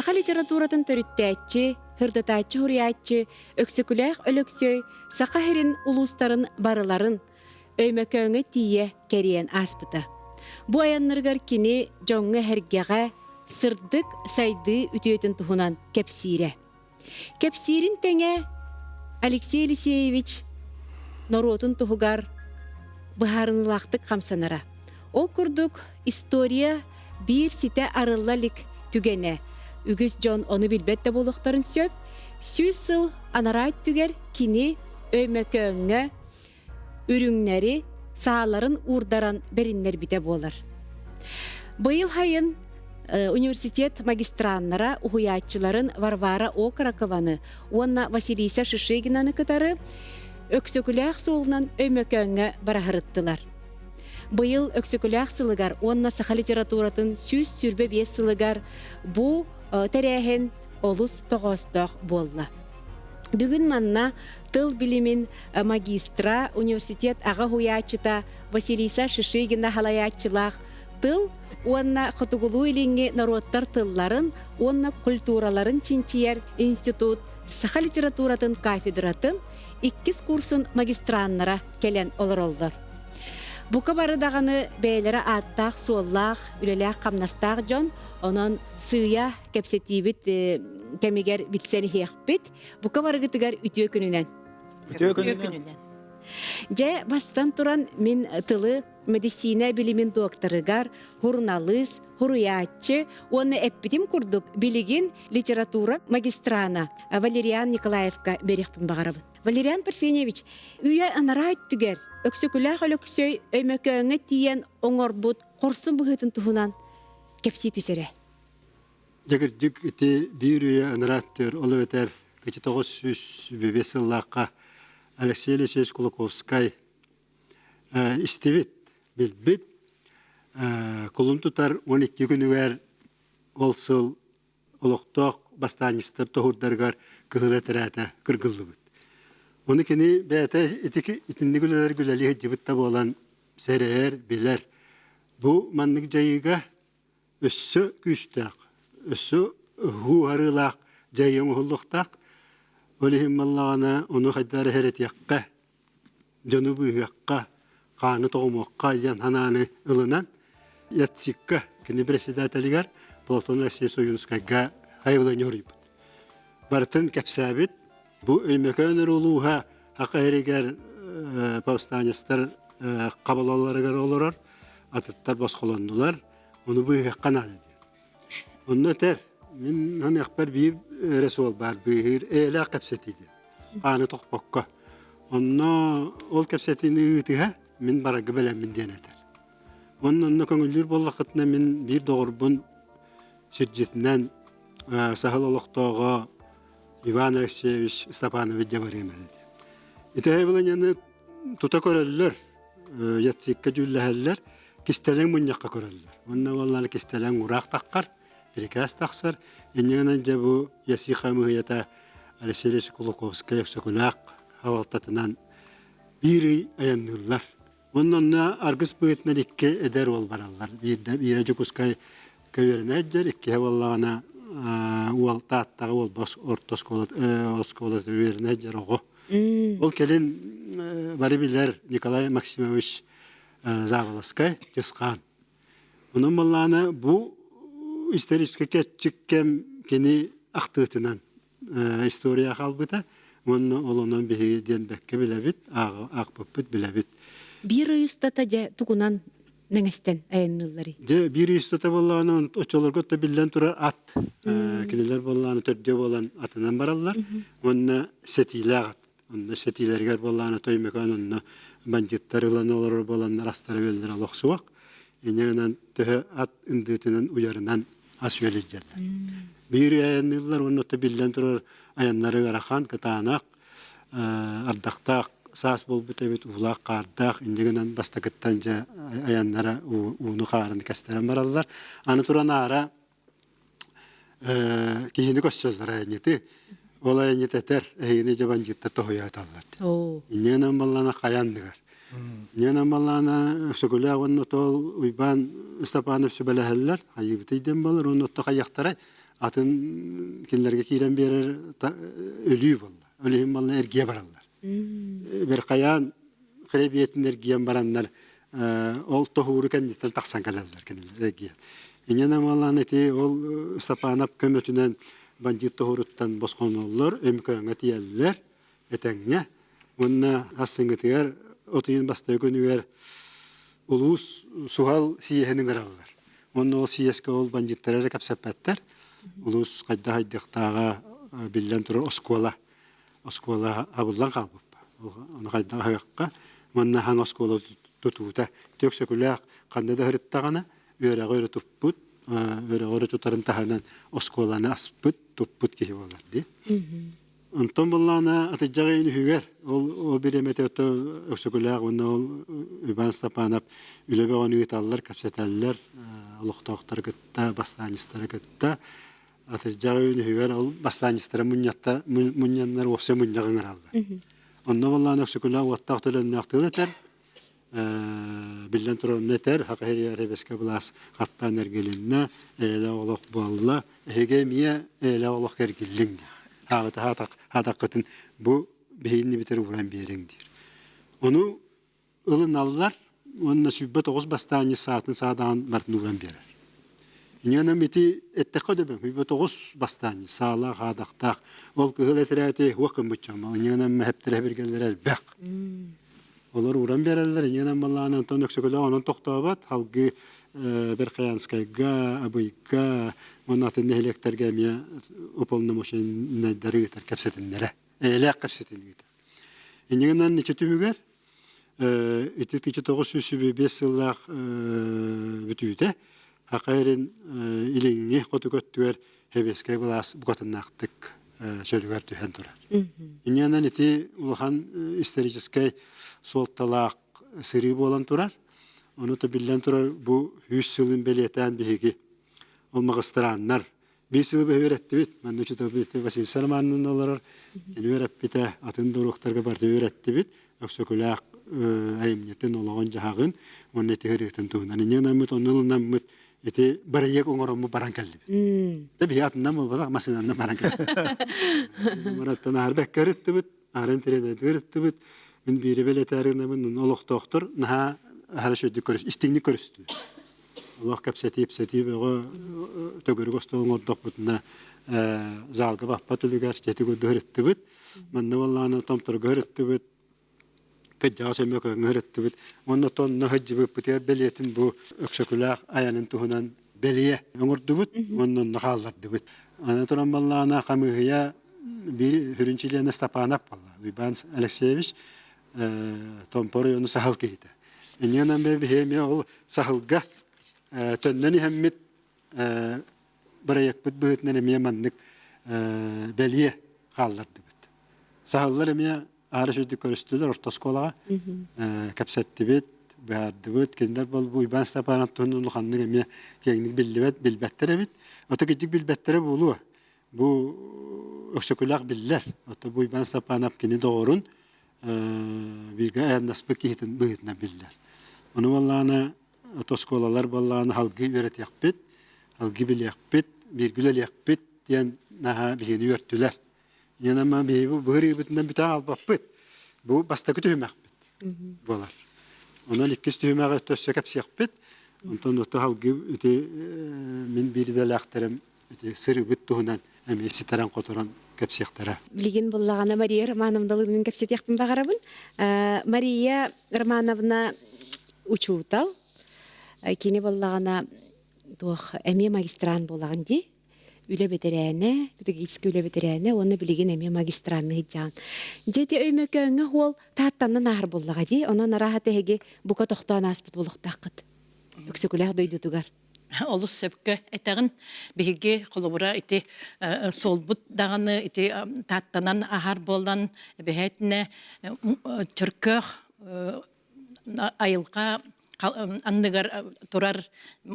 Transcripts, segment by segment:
Саха литературатын төрүттээччи, һырдатааччы суруйааччы Өксөкүлээх Өлөксөй Саха сирин улуустарын барыларын Өймөкөөҥҥө тиийэ кэрийэн ааспыта. Бу айаннарыгар кини дьоҥҥо-сэргэҕэ сырдык сайдыы үтүөтүн туһунан кэпсиирэ. Кэпсиирин тэҥэ Алексей Елисеевич норуотун туһугар быһаарыныылаахтык хамсанара. Ол курдук история биир ситэ арылла илик түгэнэ үгүс дьон ону билбэт да буолуохтарын сөп. 100 сыл анараа өттүгэр кини Өймөкөөҥҥө үрүҥнэри сааларын уурдаран бэриннэрбитэ буолар. Быйыл сайын университет магистраннара уһуйааччыларын Варвара Окорокованы уонна Василиса Шишигинаны кытары Өксөкүлээх суолунан Өймөкөөҥҥө бараһырыттылар. Быйыл Өксөкүлээх сылыгар уонна саха литературатын 125 сылыгар бу тэрээһин олус тоҕоостоох буолла. Бүгүн манна тыл билимин магистра, университет аҕа уһуйааччыта Василиса Шишигина халайааччылаах тыл уонна хотугулуу-илиҥҥи норуоттар тылларын уонна культураларын чинчийэр институт саха литературатын кафедратын иккис курсун магистраннара кэлэн олороллор. Бука бары даҕаны бэйэлэрэ ааттаах-суоллаах, үлэлээх-хамнастаах дьон, онон сыыйа кэпсэтиибит кэмигэр билсэн иһиэхпит. Бука барыгытыгар үтүө күнүнэн. Үтүө күнүнэн. Дьэ, бастан туран мин тылы медицина билимин докторыгар, суруналыыс, суруйааччы уонна эппитим курдук билигин литература магистрана Валериан Николаевка биэриэхпин баҕарабын. Валериан Парфеньевич, үйэ анараа өттүгэр Өксөкүлээх Өлөксөй Өймөкөөҥҥө тиийэн оҥорбут хорсун быһыытын туһунан кэпсии түсэрэ. Дьэ кырдьык ити биир үйэ анараа өттүгэр, ол эбэтэр 1905 сыллаахха Алексей Алексеевич Кулаковскай истибит, билбит кулун тутар 12 күнүгэр ол сыл олохтоох бастаанньыстар тоһуурдарыгар кыһыл этэрээтэ кыргыллыбыт. Ону кини бэйэтэ итинник үлэлэргэ үлэлии сылдьыбыт да буолан сэрэйэр, билэр. Бу маннык дьайыыга өссө күүстээх, өссө уһуу-арыылаах дьайыы оҥоһуллуохтаах. Ол иһин буоллаҕына ону хайдах эрэ эрэтиэххэ, дьону быыһыахха, хааны тоҕумуохха диэн санааны ылынан ЯЦИКка кини председателигэр Платон Алексеевич Ойуунускайга хайабыланньа хоруйбут. Барытын кэпсээбит. Бу Өймөкөөн улууһа Саха сиригэр повстанецтар хабалаларыгар олорор, атыттар босхолоннулар. Ону быыһыахха наада диэн. Онно этэр, мин ханыахпар биир эрэ суол баар быыһыыр эйэлээх кэпсэтии диэн. Хааны тохпокко. Онно ол кэпсэтиини ыытыһа мин барарга бэлэммин диэн этэр. Онно онно көҥүллүүр буоллаххытына мин биир доҕорбун сирдьитинэн саһыл олохтооҕо Иван Алексеевич Степанович дьабарыам этэ диэн. Ити быланьаны тута көрөллөр, яцикка дьүүллэһэллэр, кистэлэҥ мунньахха көрөллөр. Уонна буоллаҕына кистэлэҥ ураах таххар, бирикээс тахсар. Инньэ гынан дьэ бу Яси хамыыһыйата Алексей Ильич Кулаковскай Өксөкүлээх салалтатынан биир ый айанныыллар. Уонна онно аргыс быһыытынан икки эдэр уол бараллар. Биирдэ биирэ Дьокуускай көйөрүнэ сылдьар, иккиһэ буоллаҕына уол Тааттаҕа уолбас орто оскуолата үөрэнэ сылдьар оҕо. Ол кэлин бары билэр Николай Максимович Заголоскай Чысхаан. Онон буоллаҕына бу историческай кэрчик кэм кини ахтыытынан история хаалбыта уонна ол онон биһиги диэн бэккэ билэбит, аахпыппыт билэбит. Биир ый устата дьэ тугунан нэҥэстэн айанныылларый? Дьэ биир ый устата буоллаҕына оччолорго да биллэн турар ат. Кинилэр буоллаҕына төрдүө буолан атынан бараллар уонна сэтиилээх ат. Онно сэтиилэригэр буоллаҕына Тоймөкөөн онно бандьыттар ылан олорор буоланнар астара үөллэрэ олох суох. Инньэ гынан төһө ат ындыытынан уйарынан ас үөл илдьэллэр. Биир айанныыллар уонна то биллэн турар айаннары ыарахан, кытаанах, ардахтаах саас буолбут эбит, уулаах хаардаах, инньэ гынан бастакыттан дьэ айаннара ууну хаарын кэстэрэн бараллар. Аны туран аара киһини көрсөллөр айанньыты. Ол айанньыт этэр, эһигини дьэ бандьыыттар тоһуйааталлар. Инньэ гынан баллана хайа анныгар. Инньэ гынан баллана Өксөкүлээх уонна Тол Уйбаан Степанов сүбэлэһэллэр, хайыыбытый диэн буолар, уонна отто хайыахтарай. Атын кинилэргэ киирэн биэрэр өлүү буолла. Өлүһүн буолла эргийэ бараллар. Бэрхайаан хребиэтин эргийэн бараннар ол тоһууру кэнниттэн тахсан кэлэллэр кинилэр эргийэн. Инньэ буоллаан ити ол Степанов көмөтүнэн бандьыыт тоһууруттан босхоноллор, Өмкөөҥҥө тиийэллэр этэҥҥэ. Уонна ассыҥҥытыгар от ыйын бастакы күнүгэр улуус суһал сийиэһин ыҥыраллар. Уонна ол сийиэскэ ол бандьыыттары эрэ кэпсэппэттэр. Улуус хайдах хайдыахтааҕа биллэн турар оскуола оскуола абыллан хаалбыппа. Ону хайдах аһыахха уонна хаҥ оскуола тутуута Өксөкүлээх ханна да сырыттаҕына үөрэҕи өрө туппут, үөрэҕи өрө тутарын таһынан оскуоланы аспыт, туппут киһи буолар дии. Онтон буллаана атыдьах ыйын үһүгэр ол ол бириэмэтэ оттон Өксөкүлээх уонна ол Иван Степанов үлэ бөҕөнү ыыталлар, кэпсэтэллэр, олохтоохтору кытта, бастаанньыстары кытта. Атырдьах ыйын үһүгэр ол бастаанньыстара мунньахтар мунньаннар уопсай мунньах ыҥыраллар. Онно буоллаана Өксөкүлээх уоттаах төлөннөөх тыл этэр, биллэн турар онно этэр, Саха сиригэр эрэбэскэ былаас хаттаан эргилиннэ, эйэлээх олох буолла, эһиги эмиэ эйэлээх олох эргиллиҥ диир. Хаабыта хаатаххытын бу биһигини бүтэр ууран биэриҥ диир. Ону ылыналлар уонна 29 бастаанньы саатын саадаҕын барытын ууран биэрэр. Иньэнэм ити эттэххэ дөбөҥ, 29 бастаанньы саалаах, аадахтаах, ол кыһыл этэрээти уох гыммыт дьон, иньэнэм мэһэптэрэ биргэллэрэ элбэх. Олор ууран биэрэллэр, иньэнэм баллаан Антон Өксөкүлээх онон тохтообот, салгыы Верхоянскайга, Абыйга уонна атын нэһилиэктэргэ эмиэ уполномоченнайдары ыытар кэпсэтиннэрэ, эйэлээх кэпсэтиннэрэ. Инньэ гынан ити түмүгэр ити 1905 сыллаах бүтүүтэ Саха сирин илиҥҥи хотугу өттүгэр сэбиэскэй былаас букатыннаахтык чөлүгэр түһэн турар. Инньэнэн ити улахан историческай суолталаах сырыы буолан турар. Ону да биллэн турар бу 100 сылын бэлиэтээн биһиги ол маҕыстырааннар биир сылы быһа үөрэттибит. Манна учууталбыт Василий Романовна олорор. Кини үөрэппитэ, атын да уруоктарга барыта үөрэттибит. Өксөкүлээх айымньытын, олоҕун-дьаһаҕын уонна ити ырыатын туһунан. Инньэ гынаммыт, онно ылынаммыт ити бырайыак оҥороммут баран кэллибит. Дэ биһи атынан буолбатах, массыынанан баран кэллибит. Мараттан аһар бэккэ ырыттыбыт, аһарын тирэнэдигэр ырыттыбыт. Мин биири бэлэтээри гынабын, олохтоохтор наһаа аһара үчүгэйдик көрүс, истиҥник көрүстүлэр. Олох кэпсэтии-ипсэтии бөҕө төгүрүк остуол оҥордохпутуна залга баппат үлүгэр дьэти курдук ырыттыбыт. Манна буоллаҕына томторго ырыттыбыт, кырдьаҕас Өймөкөөҥҥө ырыттыбыт. Уонна тонно сылдьыбыппытыгар бэлиэтин бу Өксөкүлээх айанын туһунан бэлиэ оҥордубут уонна онно хааллардыбыт. Аны туран буоллаҕына хамыыһыйа биир сүрүн чилиэнэ Степанов буолла. Уйбаан Алексеевич Томпо оройуону саһыл киһитэ. Инньэ биһи эмиэ ол саһылга төннөн иһэммит бырайыакпыт быһыытынан эмиэ маннык бэлиэ хааллардыбыт. Саһыллар эмиэ аара сүрдүк көрүстүлэр орто оскуолаҕа кэпсэттибит, быһаардыбыт. Кинилэр бу Уйбаан Степанов туһунан улаханнык эмиэ киэҥник биллибэт, билбэттэр эбит. Ото кырдьык билбэттэрэ буолуо. Бу Өксөкүлээх биллэр. Ото бу Иван Степанов кини доҕорун бииргэ айаннаспыт киһитин быһыытынан биллэр. Ону буоллаҕына ото оскуолалар буоллаҕына салгыы үөрэтиэхпит, салгыы билиэхпит, бииргэ үлэлиэхпит диэн наһаа биһигини үөртүлэр. Инньэ биһиги быһырыыбытынан бүтэ хаалбаппыт. Бу бастакы түһүмэхпит буолар. Онон иккис түһүмэҕи өссө кэпсиэхпит. Онтон ото салгыы ити мин биир идэлээхтэрим ити сырыыбыт туһунан эмиэ ситэрэн-хоторон кэпсиэхтэрэ. Билигин буллаҕына Мария Романовналыын кэпсэтиэхпин баҕарабын. Мария Романовна учуутал. Кини буоллаҕына туох эмиэ магистрант буолаҕын дии. Үлэ бэтэрээнэ, педагогическай үлэ бэтэрээнэ уонна билигин эмиэ магистранный сылдьаҕын. Дьэ ити Өймөкөөҥҥө уол Тааттанан ааһар буоллаҕа дии. Онон арааһа тэһиги бука тохтоон ааспыт буолуохтааххыт. Өксөкүлээх дойдутугар. Олус сөпкө этэҕин. Биһиги холобура ити суолбут даҕаны ити Тааттанан аһар буолан эбэһээтинэ Чөркөөх айылҕа. анныгар турар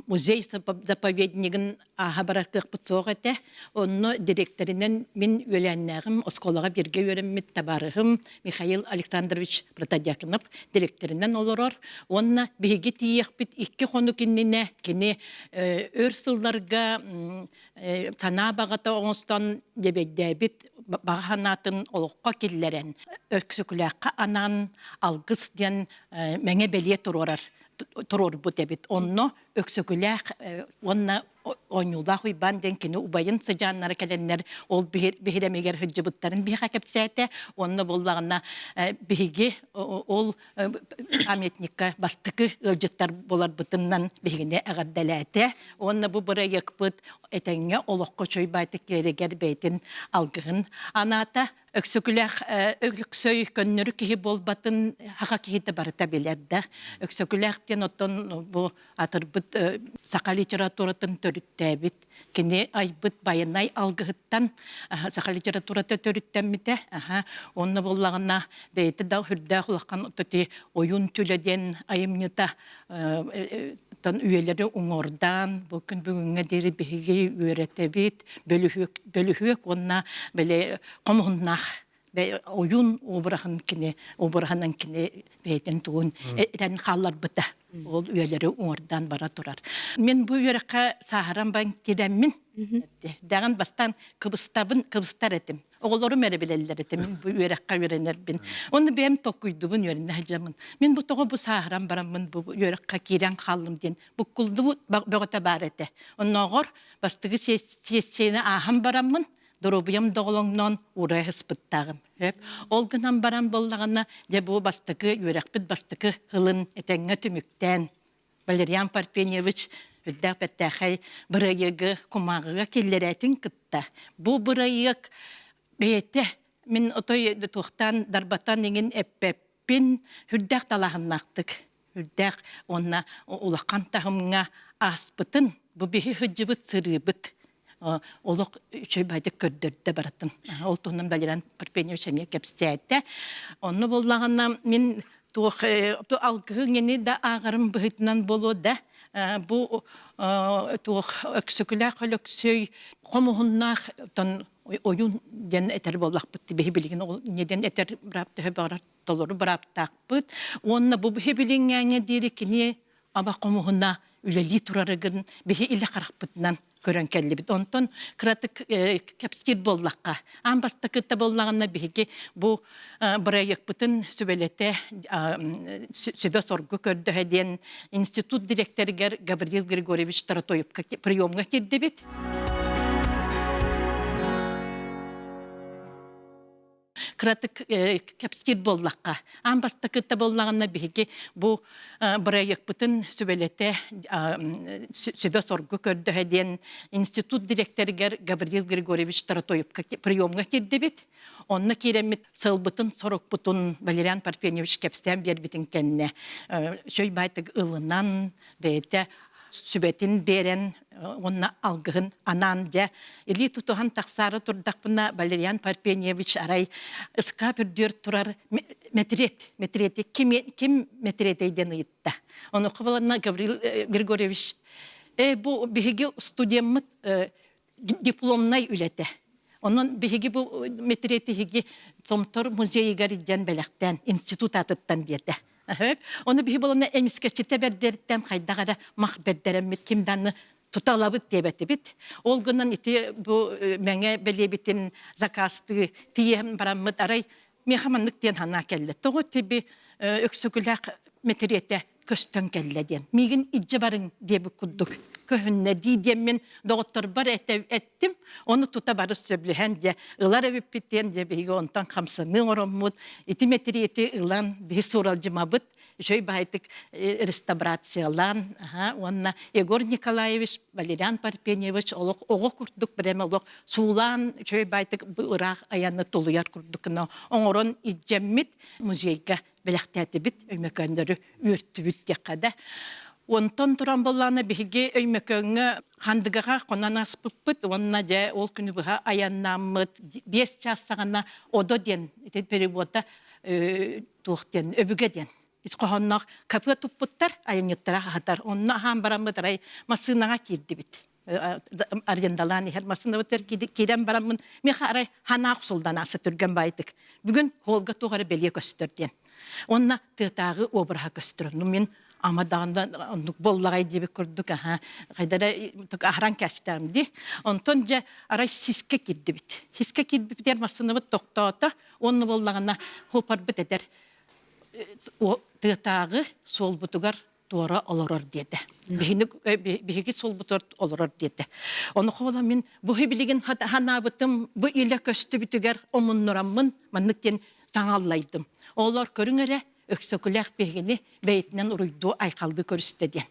музей заповеднигын ааһа барар кыахпыт суох этэ. Онно дириэктэринэн мин үөлээннээҕим, оскуолаҕа бииргэ үөрэммит табаарыһым Михаил Александрович Протодьяконов дириэктэринэн олорор. Уонна биһиги тиийиэхпит икки хонук иннинэ кини өр сылларга санаа баҕата оҥостон дьэбэйдээбит баҕа санаатын олоххо киллэрэн Өксөкүлээххэ анаан алгыс диэн мэҥэ бэлиэ туруорар туруорбут эбит. Онно Өксөкүлээх уонна Оонньуулаах Уйбаан диэн кини убайын сыдьааннара кэлэннэр ол биһирэмигэр сылдьыбыттарын биһиэхэ кэпсээтэ. Уонна буоллаҕына биһиги ол памятникка бастакы ыалдьыттар буоларбытынан биһигини эҕэрдэлээтэ. Уонна бу бырайыакпыт этэҥҥэ олоххо чой баайтык киирэригэр бэйэтин алгыһын анаата. Өксөкүлээх Өлөксөй көннөрү киһи буолбатын саха киһитэ барыта билэр да. Өксөкүлээх диэн оттон бу атырбыт саха литературатын төрүттээбит, кини айбыт байанай алгыһыттан саха литературата төрүттэммитэ. Онно буоллаҕына бэйэтэ да үрдээх улахан ити ойуун түлэ диэн айымньыта тон үйэлэри уҥуордаан бу күн бүгүҥҥэ диэри биһиги үөрэтэбит бөлүһүөк бөлүһүөк уонна били хомуһуннаах ойуун обраһын кини обраһынан кини бэйэтин тугун этэн хаалларбыта ол үйэлэри уҥуордаан бара турар мин бу үөрэххэ сааһыран баран киирэммин дэҕин бастаан кыбыстабын кыбыстар этим Оҕолорум эрэ билэллэр этэ мин бу үөрэххэ үөрэнэрбин. Онно бэйэм толкуйдубун үөрэнэ сылдьаммын. Мин бу тоҕо бу сааһыран бараммын бу үөрэххэ киирэн хааллым диэн буккуллубут бөҕөтө баар этэ. Оннооҕор бастакы сиэссийэни ааһан бараммын доруобуйам доҕолоҥноон уурайа сыспыттааҕым. Ол гынан баран буоллаҕына, дьэ бу бастакы үөрэхпит бастакы сылын этэҥҥэ түмүктээн Валериан Парфеньевич үрдээх бэртээхэй бырайыагы кумааҕыга киллэрээтин кытта бу бырайыак бэйэтэ мин отой туохтаан дарбатан иҥин эппэппин үрдээх талааһыннаахтык үрдээх уонна улахан таһымҥа ааспытын бу биһи сылдьыбыт сырыыбыт олох үчүгэй көрдөрдө барытын. Ол туһунан Валериан Парфеньевич эмиэ кэпсээтэ. Онно буоллаҕына мин туох алгыһы иҥини да ааҕарым быһыытынан буолуо да бу туох Өксөкүлээх Өлөксөй хомуһуннаах ойун диэн этэр буоллахпыт биһи билигин ол инньэ диэн этэр быраап төһө баҕарар толору бырааптаахпыт уонна бу биһи билиҥҥээҥҥэ диэри кини аба хомуһуна үлэлии турарыгын биһи илэ харахпытынан көрөн кэллибит. Онтон кыратык кэпсиир буоллахха, аан бастакыта буоллаҕына биһиги бу бырайыакпытын сүбэлэтэ сүбэ-соргу көрдөһө диэн институт дириэктэригэр Гаврил Григорьевич Таратоевка приемҥа киирдибит. Кыратык кэпсиир буоллахха, аан бастакыта буоллаҕына биһиги бу бырайыакпытын сүбэлэтэ сүбэ-соргу көрдөһө диэн институт дириэктэригэр Гаврил Григорьевич Таратоевка приемҥа киирдибит. Онно киирэммит сыалбытын-сорукпутун Валериан Парфеньевич кэпсээн биэрбитин кэннэ үчүгэй баайтык ылынан бэйэтэ сүбэтин биэрэн уонна алгыһын анаан дьэ илии тутуһан тахсаары турдахпына Валериан Парфеньевич арай ыскаап үрдүөр турар мэтириэт мэтириэти ким ким мэтириэтэй диэн ыйытта онуоха баланна Гаврил Григорьевич э бу биһиги студеммыт дипломнай үлэтэ онон биһиги бу мэтириэти иһиги Томтор музейыгар илдьэн бэлэхтээн институт аатыттан диэтэ Ону биһи буолана эмискэччитэ бэрдэриттэн хайдах эрэ мах бэрдэрэммит ким дааны тута ылабыт диэбэтибит. Ол гынан ити бу мэҥэ бэлиэбитин заказтыы тиийэн бараммыт арай миэхэ маннык диэн санаа кэллэ. Тоҕо тиби өксөкүлээх мэтириэтэ көстөн кэллэ диэн. Миигин илдьэ барыҥ диэбит курдук көһүннэ дии диэммин доҕотторбор эттим. Ону тута бары сөбүлэһэн дьэ ылар эбиппит диэн дьэ биһиги онтон хамсаныы оҥороммут ити мэтириэти ылан биһи сууралдьымабыт үчүгэй баайтык реставрациялаан уонна Егор Николаевич Валериан Парфеньевич олох оҕо курдук прямо олох суулаан үчүгэй баайтык ыраах айаны тулуйар курдук гына оҥорон илдьэммит музейга бэлэхтээтибит, Өймөкөөннөрү үөртүбүт диэххэ да. Онтон туран буоллаҕына биһиги Өймөкөөҥҥө Хандыгаҕа хонон ааспыппыт уонна дьэ ол күнү быһа айаннааммыт 5 чаас саҕана Одо диэн ити перевода туох диэн өбүгэ диэн. Ис хоһоонноох кафе туппуттар, айанньыттара аһатар. Онно аһаан бараммыт арай массыынаҕа киирдибит. Арендалаан иһэр массыынабытыгар киирэн бараммын миэхэ арай ханаа охсулдан ааса түргэн баайтык. Бүгүн холга туох эрэ бэлиэ көстөр диэн. Уонна тыатааҕы обраһа көстөр. Ну мин ама даҕаны оннук буоллаҕай диэбит курдук аха хайдара аһаран кэстэм дии. Онтон дьэ арай сискэ киирдибит. Сискэ киирбиппитигэр массыынабыт тохтоото. Уонна буоллаҕына хопарбыт этэр тыатааҕы суолбутугар туора олорор диэтэ. Биһиги суолбутугар олорор диэтэ. Ону хола мин бу билигин ханаабытым бу илэ көстүбүтүгэр омуннураммын маннык диэн таҥаллайдым. Олор көрүҥ эрэ Өксөкүлээх биһигини бэйэтинэн уруйдуу айхаллыы көрүстэ диэн.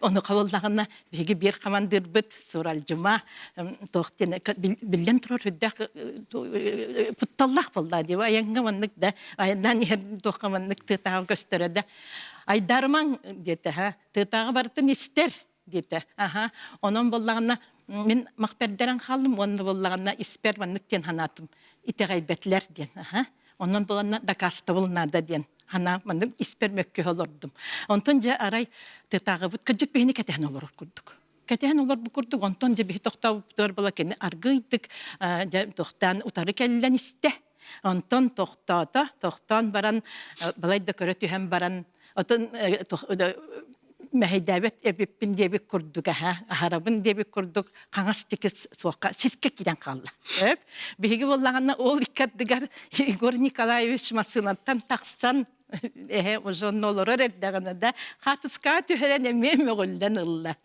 Ону хабыллаҕына биһиги биир хамандыырбыт Суралдьыма туох диэн биллэн турар үрдээх кутталлаах буолла дии айаҥҥа маннык да айаннаан иһэр туохха маннык тыатааҕы көстөрө да айдарымаҥ диэтэ ха тыатааҕы барытын истэр диэтэ аха онон буоллаҕына мин махпердэрэн хааллым уонна буоллаҕына испэр маннык диэн санаатым итэҕэйбэтилэр диэн аха онон буоланна дакаастабыл наада диэн санаа маннык испэр мөккүһэ олордум онтон дьэ арай тытааҕыбыт кырдьык биһини кэтэһэн олорор курдук кэтэһэн олорбут курдук онтон дьэ биһи тохтообуппутугар була кини аргыыйдык дьэ тохтоон утары кэллэн истэ онтон тохтоото тохтоон баран балай да көрө түһэн баран отон мэһэйдээбэт эбиппин диэбит курдук аһа аһарабын диэбит курдук хаҥас тики суохха сискэ киирэн хаалла өп биһиги буоллаҕына ол икки ардыгар Егор Николаевич массыынаттан тахсан эһэ уже онно олорор эрдэҕинэ да хаатыскаҕа түһэрэн эмиэ мөҕүллэн ылла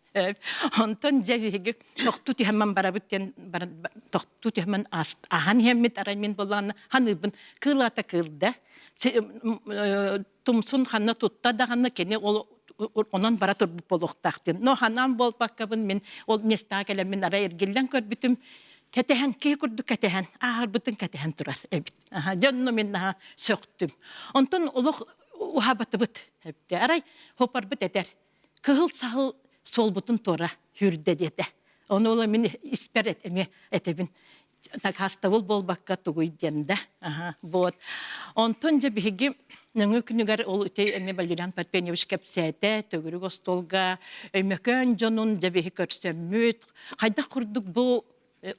онтон дьэ биһиги тохтуу түһэммин барабыт диэн тохтуу түһэммин аһан иһэммит арай мин буоллаҕына ханыыбын кыылаата кыылда тумсун ханна тутта даҕаны кини ол онон бара турбут буолуохтаах диэн. Но ханаан буолбаккабын мин ол местаҕа кэлэммин арай эргиллэн көрбүтүм кэтэһэн киһи курдук кэтэһэн ааһарбытын кэтэһэн турар эбит. Дьэ онно мин наһаа сөхтүм. Онтон олох уһаабатыбыт. Арай хопарбыт этэр. Кыһыл саһыл суолбутун туора сүүрдэ диэтэ. Ону ола мин испэр эмиэ этэбин дакаастабыл буолбакка тугуй диэн да. Аха, вот. Онтон дьэ биһиги нөҥүө күнүгэр ол ити эмиэ Валериан Парфеньевич кэпсээтэ, төгүрүк остуолга Өймөкөөн дьонун дьэ биһи көрсөммүт, хайдах курдук бу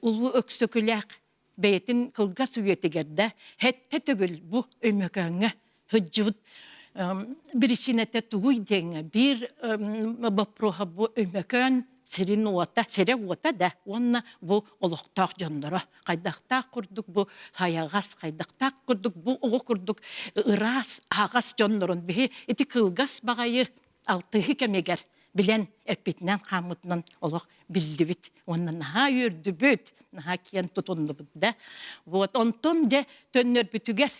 улуу Өксөкүлээх бэйэтин кылгас үйэтигэр да хэттэ төгүл бу Өймөкөөҥҥө сылдьыбыт биричиинэтэ тугуй диэҥҥэ биир боппуруоһа бу Өймөкөөн сирин уота, сирэ уота да уонна бу олохтоох дьонноро хайдахтаах курдук бу хайаҕас, хайдахтаах курдук бу оҕо курдук ыраас, аһаҕас дьоннорун биһи ити кылгас баҕайы алтыһыы кэмигэр билэн эппитинэн-хааммытынан олох биллибит уонна наһаа үөрдүбүт, наһаа киэн тутуннубут да. Вот онтон дьэ төннөрбүтүгэр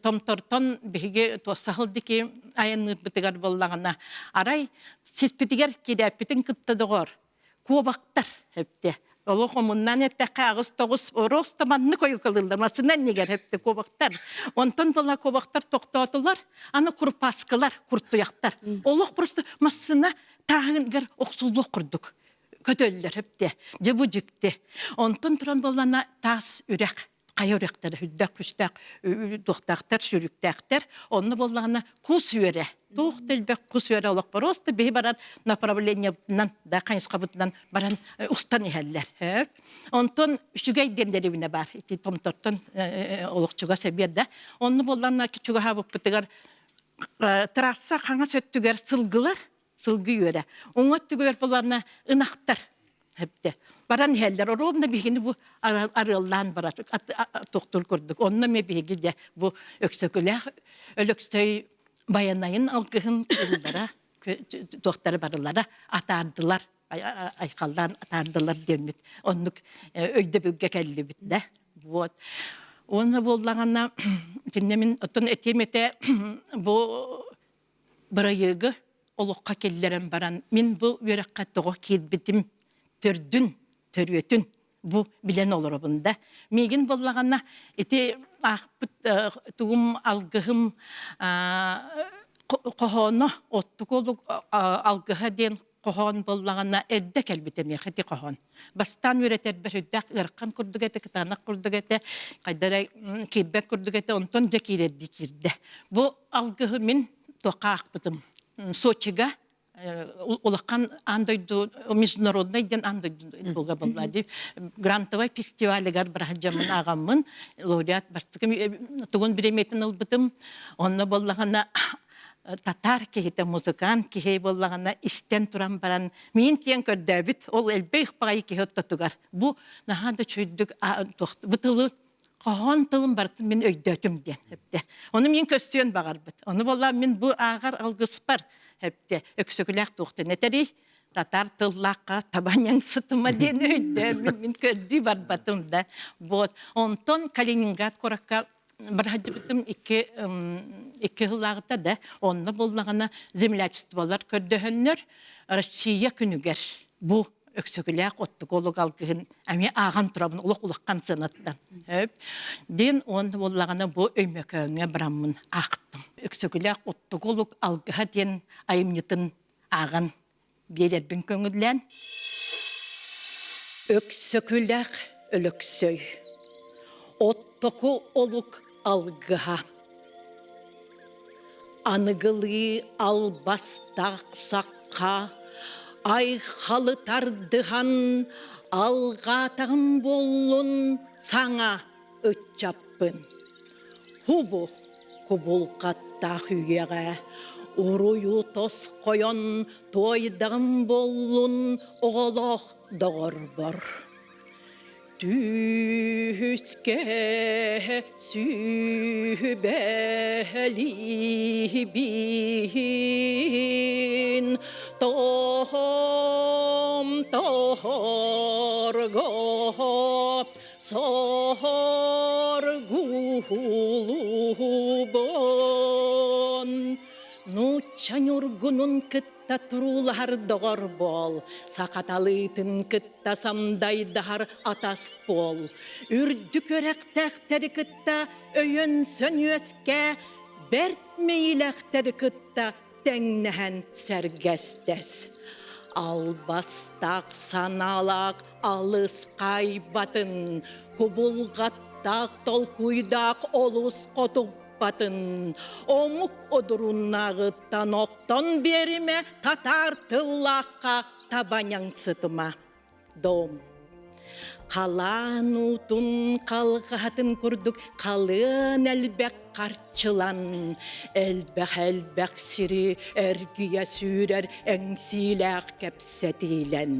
Томтортон биһиги Туоссаһыл диэки айанныырбытыгар буоллаҕына, арай сиспитигэр кирээппитин кытта доҕор, куобахтар эптэ. Олох омуннаан эттэххэ аҕыс-тоҕус оруоста маннык ойукалыыллар, массыына иннигэр эптэ куобахтар. Онтон була куобахтар тохтоотулар, аны курпааскылар, куртуйахтар. Олох просто массыына тааһыгар охсуллуох курдук көтөллөр эптэ. Дьэ бу дьикти. Онтон туран буоллана таас үрэх хайа үрэхтэрэ үрдээх күстээх туохтаахтар сүрүктээхтэр онно буоллаҕына кус үөрэ туох да элбэх кус үөрэ олох просто биһи барар направлениебытынан да хайысхабытынан баран устан иһэллэр онтон үчүгэй диэн дэриэбинэ баар ити томтортон олох чугас эбиэр да онно буоллаҕына чугаһаабыппытыгар трасса хаҥас өттүгэр сылгылар сылгы үөрэ. Уҥа өттүгэр булана ынахтар эптэ. Баран иһэллэр. Оруобуна биһигини бу арыаллаан барар тохтуур курдук. Онно эмиэ биһиги дьэ бу Өксөкүлээх Өлөксөй Байанайын алгыһын кыыллара туохтара барылара атаардылар айхаллаан атаардылар диэммит оннук өйдөбүлгэ кэллибит да вот уонна буоллаҕына итиннэ мин оттон этиэм этэ бу бырайыагы олоххо киллэрэн баран мин бу үөрэххэ тоҕо киирбитим төрдүн, төрүөтүн бу билэн олоробун да. Миигин буоллаҕына ити аахпыт тугум алгыһым хоһооно оттук олук алгыһа диэн хоһоон буоллаҕына эрдэ кэлбитэ миэхэ ити хоһоон. Бастаан үөрэтэрбэр үрдээх ыарахан курдук этэ, кытаанах курдук этэ, хайда эрэ киирбэт курдук этэ, онтон дьэ киирэрдии киирдэ. Бу алгыһы мин туохха аахпытым. Сочига улахан аан дойду международный диэн аан дойду буга буолла дии грантовай фестивалыгар быраһадьаммын ааҕаммын лауреат бастакы тугун бириэмийэтин ылбытым онно буоллаҕына татаар киһитэ музыкант киһи буоллаҕына истэн туран баран миин тиэн көрдөөбүт ол элбэх баҕайы киһи ортотугар бу наһаа да үчүгүйдүк бу тылы хоһоон тылын барытын мин өйдөөтүм диэн эптэ. Ону мин көстүөн баҕарбыт. Ону буолла мин бу ааҕар алгыспар эптэ өксөкүлээх туохтан этэрий татар тыллаахха табаньаҥ сытыма диэн өйдөөммүн мин көрдүү барбатым да. Вот. Онтон Калининград куоракка барахадьыбытым икки икки сыллааҕыта да онно буоллаҕына землячестволар көрдөһөннөр Россия күнүгэр бу Өксөкүлээх оттуколог алгыһын эмиэ ааҕан турабын олох улахан сыанаттан өп диэн уонна буоллаҕына бу Өймөкөөҥҥө бараммын аахтым Өксөкүлээх оттуколог алгыһа диэн айымньытын ааҕан биэрэрбин көҥүллээн Өксөкүлээх Өлөксөй Оттоку олук алгыһа Аныгылыы албастаах сахха айхалы тардыһан алҕаатаҕым буоллун саҥа ыччаппын. Хубу кубулҕаттаах үйэҕэ уруйу тосхойон туойдаҕым буоллун оҕолоох доҕорбор. Түһүскэ сүбэлиибин тоһом тоһорго соргулубун нуучча ньургунун кытта туруулаһар доҕор буол сахаталыытын кытта кытта самдайдаһар атас буол. Үрдүк үрэхтээхтэри кытта өйөнсөн үөскэ, бэрт мэйилэхтэри кытта тэҥнэһэн сэргэстэс. Албастаах санаалаах алыс хайбатын, кубулҕаттаах толкуйдаах олус хотуппатын, омук одуруннааҕыттан охтон биэримэ татаар тыллаахха табаньаҥ сытыма дом халаан уутун халҕаһатын курдук халыан элбэх харчылан элбэх-элбэх сири эргийэ сүүрэр эҥсиилээх кэпсэтиилэн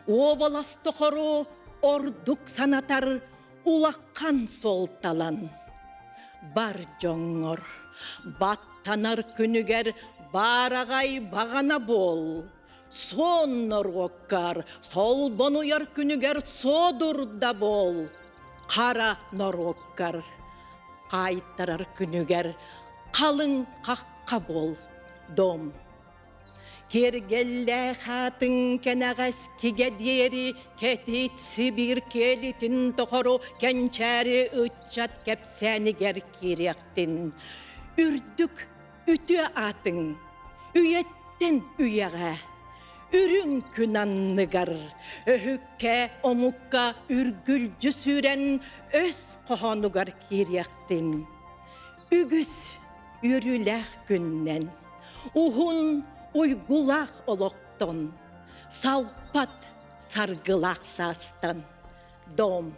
уобалас тохору ордук санатар улахан суолталан бар дьоҥҥор баттанар күнүгэр баараҕай баҕана буол Суон норуоккар солбонуйар күнүгэр суодурда буол, хара норуоккар хаайтарар күнүгэр халыҥ хахха буол, дом. Киэргэллээх аатыҥ кэнэҕэс кигэ диэри кэтит Сибиир киэлитин тохору кэнчээри ыччат кэпсээнигэр киириэхтин. Үрдүк үтүө аатыҥ үйэттэн үйэҕэ үрүҥ күн анныгар өһүккэ омукка үргүлдьү сүүрэн өс хоһоонугар киириэхтин үгүс үөрүүлээх күннэн уһун уйгулаах олохтон салпат саргылаах саастан дом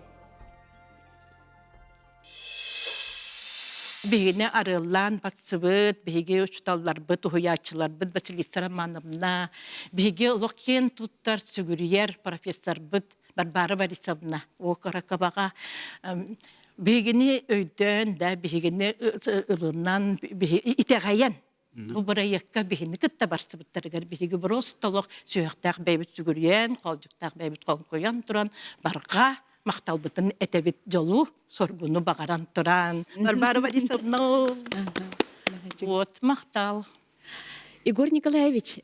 Биһигини арыаллаан батсыбыт, биһиги учууталларбыт, уһуйааччыларбыт Василиса Романовна, биһиги олох киэн туттар, сүгүрүйэр профессорбыт Варвара Борисовна Окорокобаҕа биһигини өйдөөн да, биһигини ылынан, итэҕэйэн Бу бырайыакка биһини кытта барсыбыттарыгар биһиги просто олох сүһүөхтээх бэйэбит сүгүрүйэн, хоолдьуктаах бэйэбит хоҥкуйан туран барҕа махталбытын этэбит дьолу, соргуну баҕаран туран. Варвара Борисовна, вот махтал. Егор Николаевич,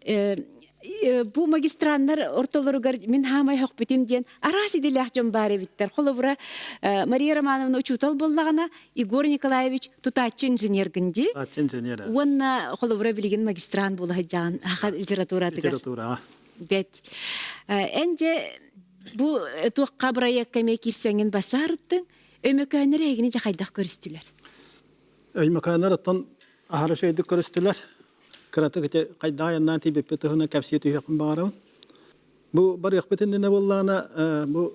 бу магистраннар ортолоругар мин хаамай хохпүтүм диэн араас идэлээх дьон баар эбиттэр. Холобура, Мария Романовна учуутал буоллаҕына, Егор Николаевич тутааччы инженергин дии. Тутааччы инженер. Уонна холобура билигин магистрант буола сылдьаҕын саха литературатыгар. Литератураҕа. Бэт. Эн дьэ бу туохха бырайыакка эмиэ киирсэҥҥин басаарыттыҥ, Өймөкөөннөр эһигини дьэ хайдах көрүстүлэр? Өймөкөөннөр оттон. Аһара үчүгэйдик көрүстүлэр. Кыратык ити хайдах айаннаан тиийбиппит туһунан кэпсии түһүөхпүн баҕарабын. Бу барыахпыт иннинэ буоллаҕына, бу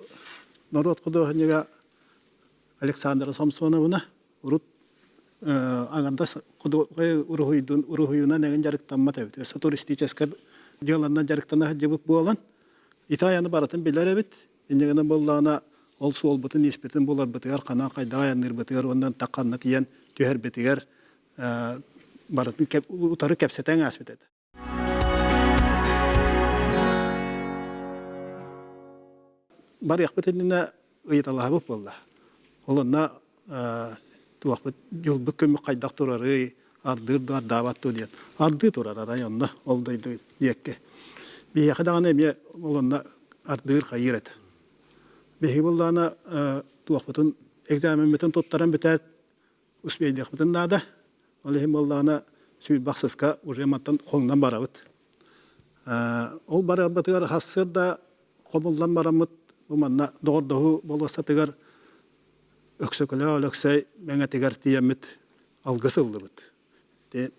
норуот худуоһунньуга Александра Самсоновна урут аҥардас уруһуйдун уруһуйунан эҥин дьарыктаммат эбит. Өссө туристическай дьыаланан дьарыктана сылдьыбыт буолан, Италияны барытын билэр эбит. Инньэ гынан буоллаҕына, ол суолбутун, ииспитин буларбытыгар, ханан хайдах айанныырбытыгар уонна ханна тиийэн түһэрбитигэр барытын утары кэпсэтэн ааспыт этэ. Барыахпыт иннинэ ыйыталаһабыт буолла. Ол онно туохпут дьылбыт көмүк хайдах турарый, ардыыр да ардаабат дуу диэн. Ардыы турар арай онно ол дойду диэкки. Биһиэхэ даҕаны эмиэ ол онно ардыыр хайыыр этэ. Биһиги буоллаҕына туохпутун экзамеммытын туттаран бүтээт успейдиэхпитин наада. Ол иһин буоллаҕына сүүрбэх сыска уже мантан хоҥнон барабыт. Ол барарбытыгар сарсыарда хомуллан бараммыт бу манна доҕордоһуу болуоссатыгар Өксөкүлээх Өлөксөй мэҥэтигэр тиийэммит алгыс ыллыбыт. Ити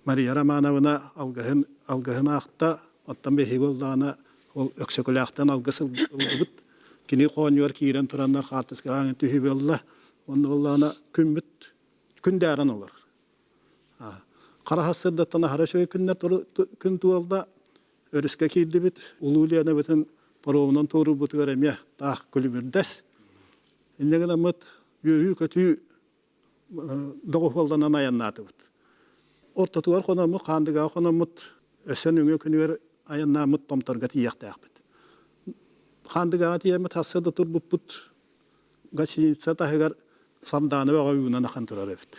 Мария Романовна алгыһын алгыһын аахта, оттон биһиги буоллаҕына ол Өксөкүлээхтэн алгыс ыллыбыт. Кини хоонньугар киирэн тураннар хаартыскаҕа түһүү буолла. Онно буоллаҕына күммүт күндээрэн олорор. Хара сарсыардаттан аһара үчүгэй күннэр күн туолла. Өрүскэ киирдибит. Улуу Ленабытын паромунан туоруурбутугар эмиэ таах күлүмүрдэс. Инньэ гынаммыт үөрүү-көтүү доҕуһуолланан айаннаатыбыт. Ортотугар хономмут, Хаандыгаҕа хономмут, өссө нөҥүө күнүгэр айаннааммыт Томторго тиийиэхтээхпит. Хаандыгаҕа тиийэммит сарсыарда турбуппут гостиница таһыгар Самдаана бөҕө уунан ахан турар эбит.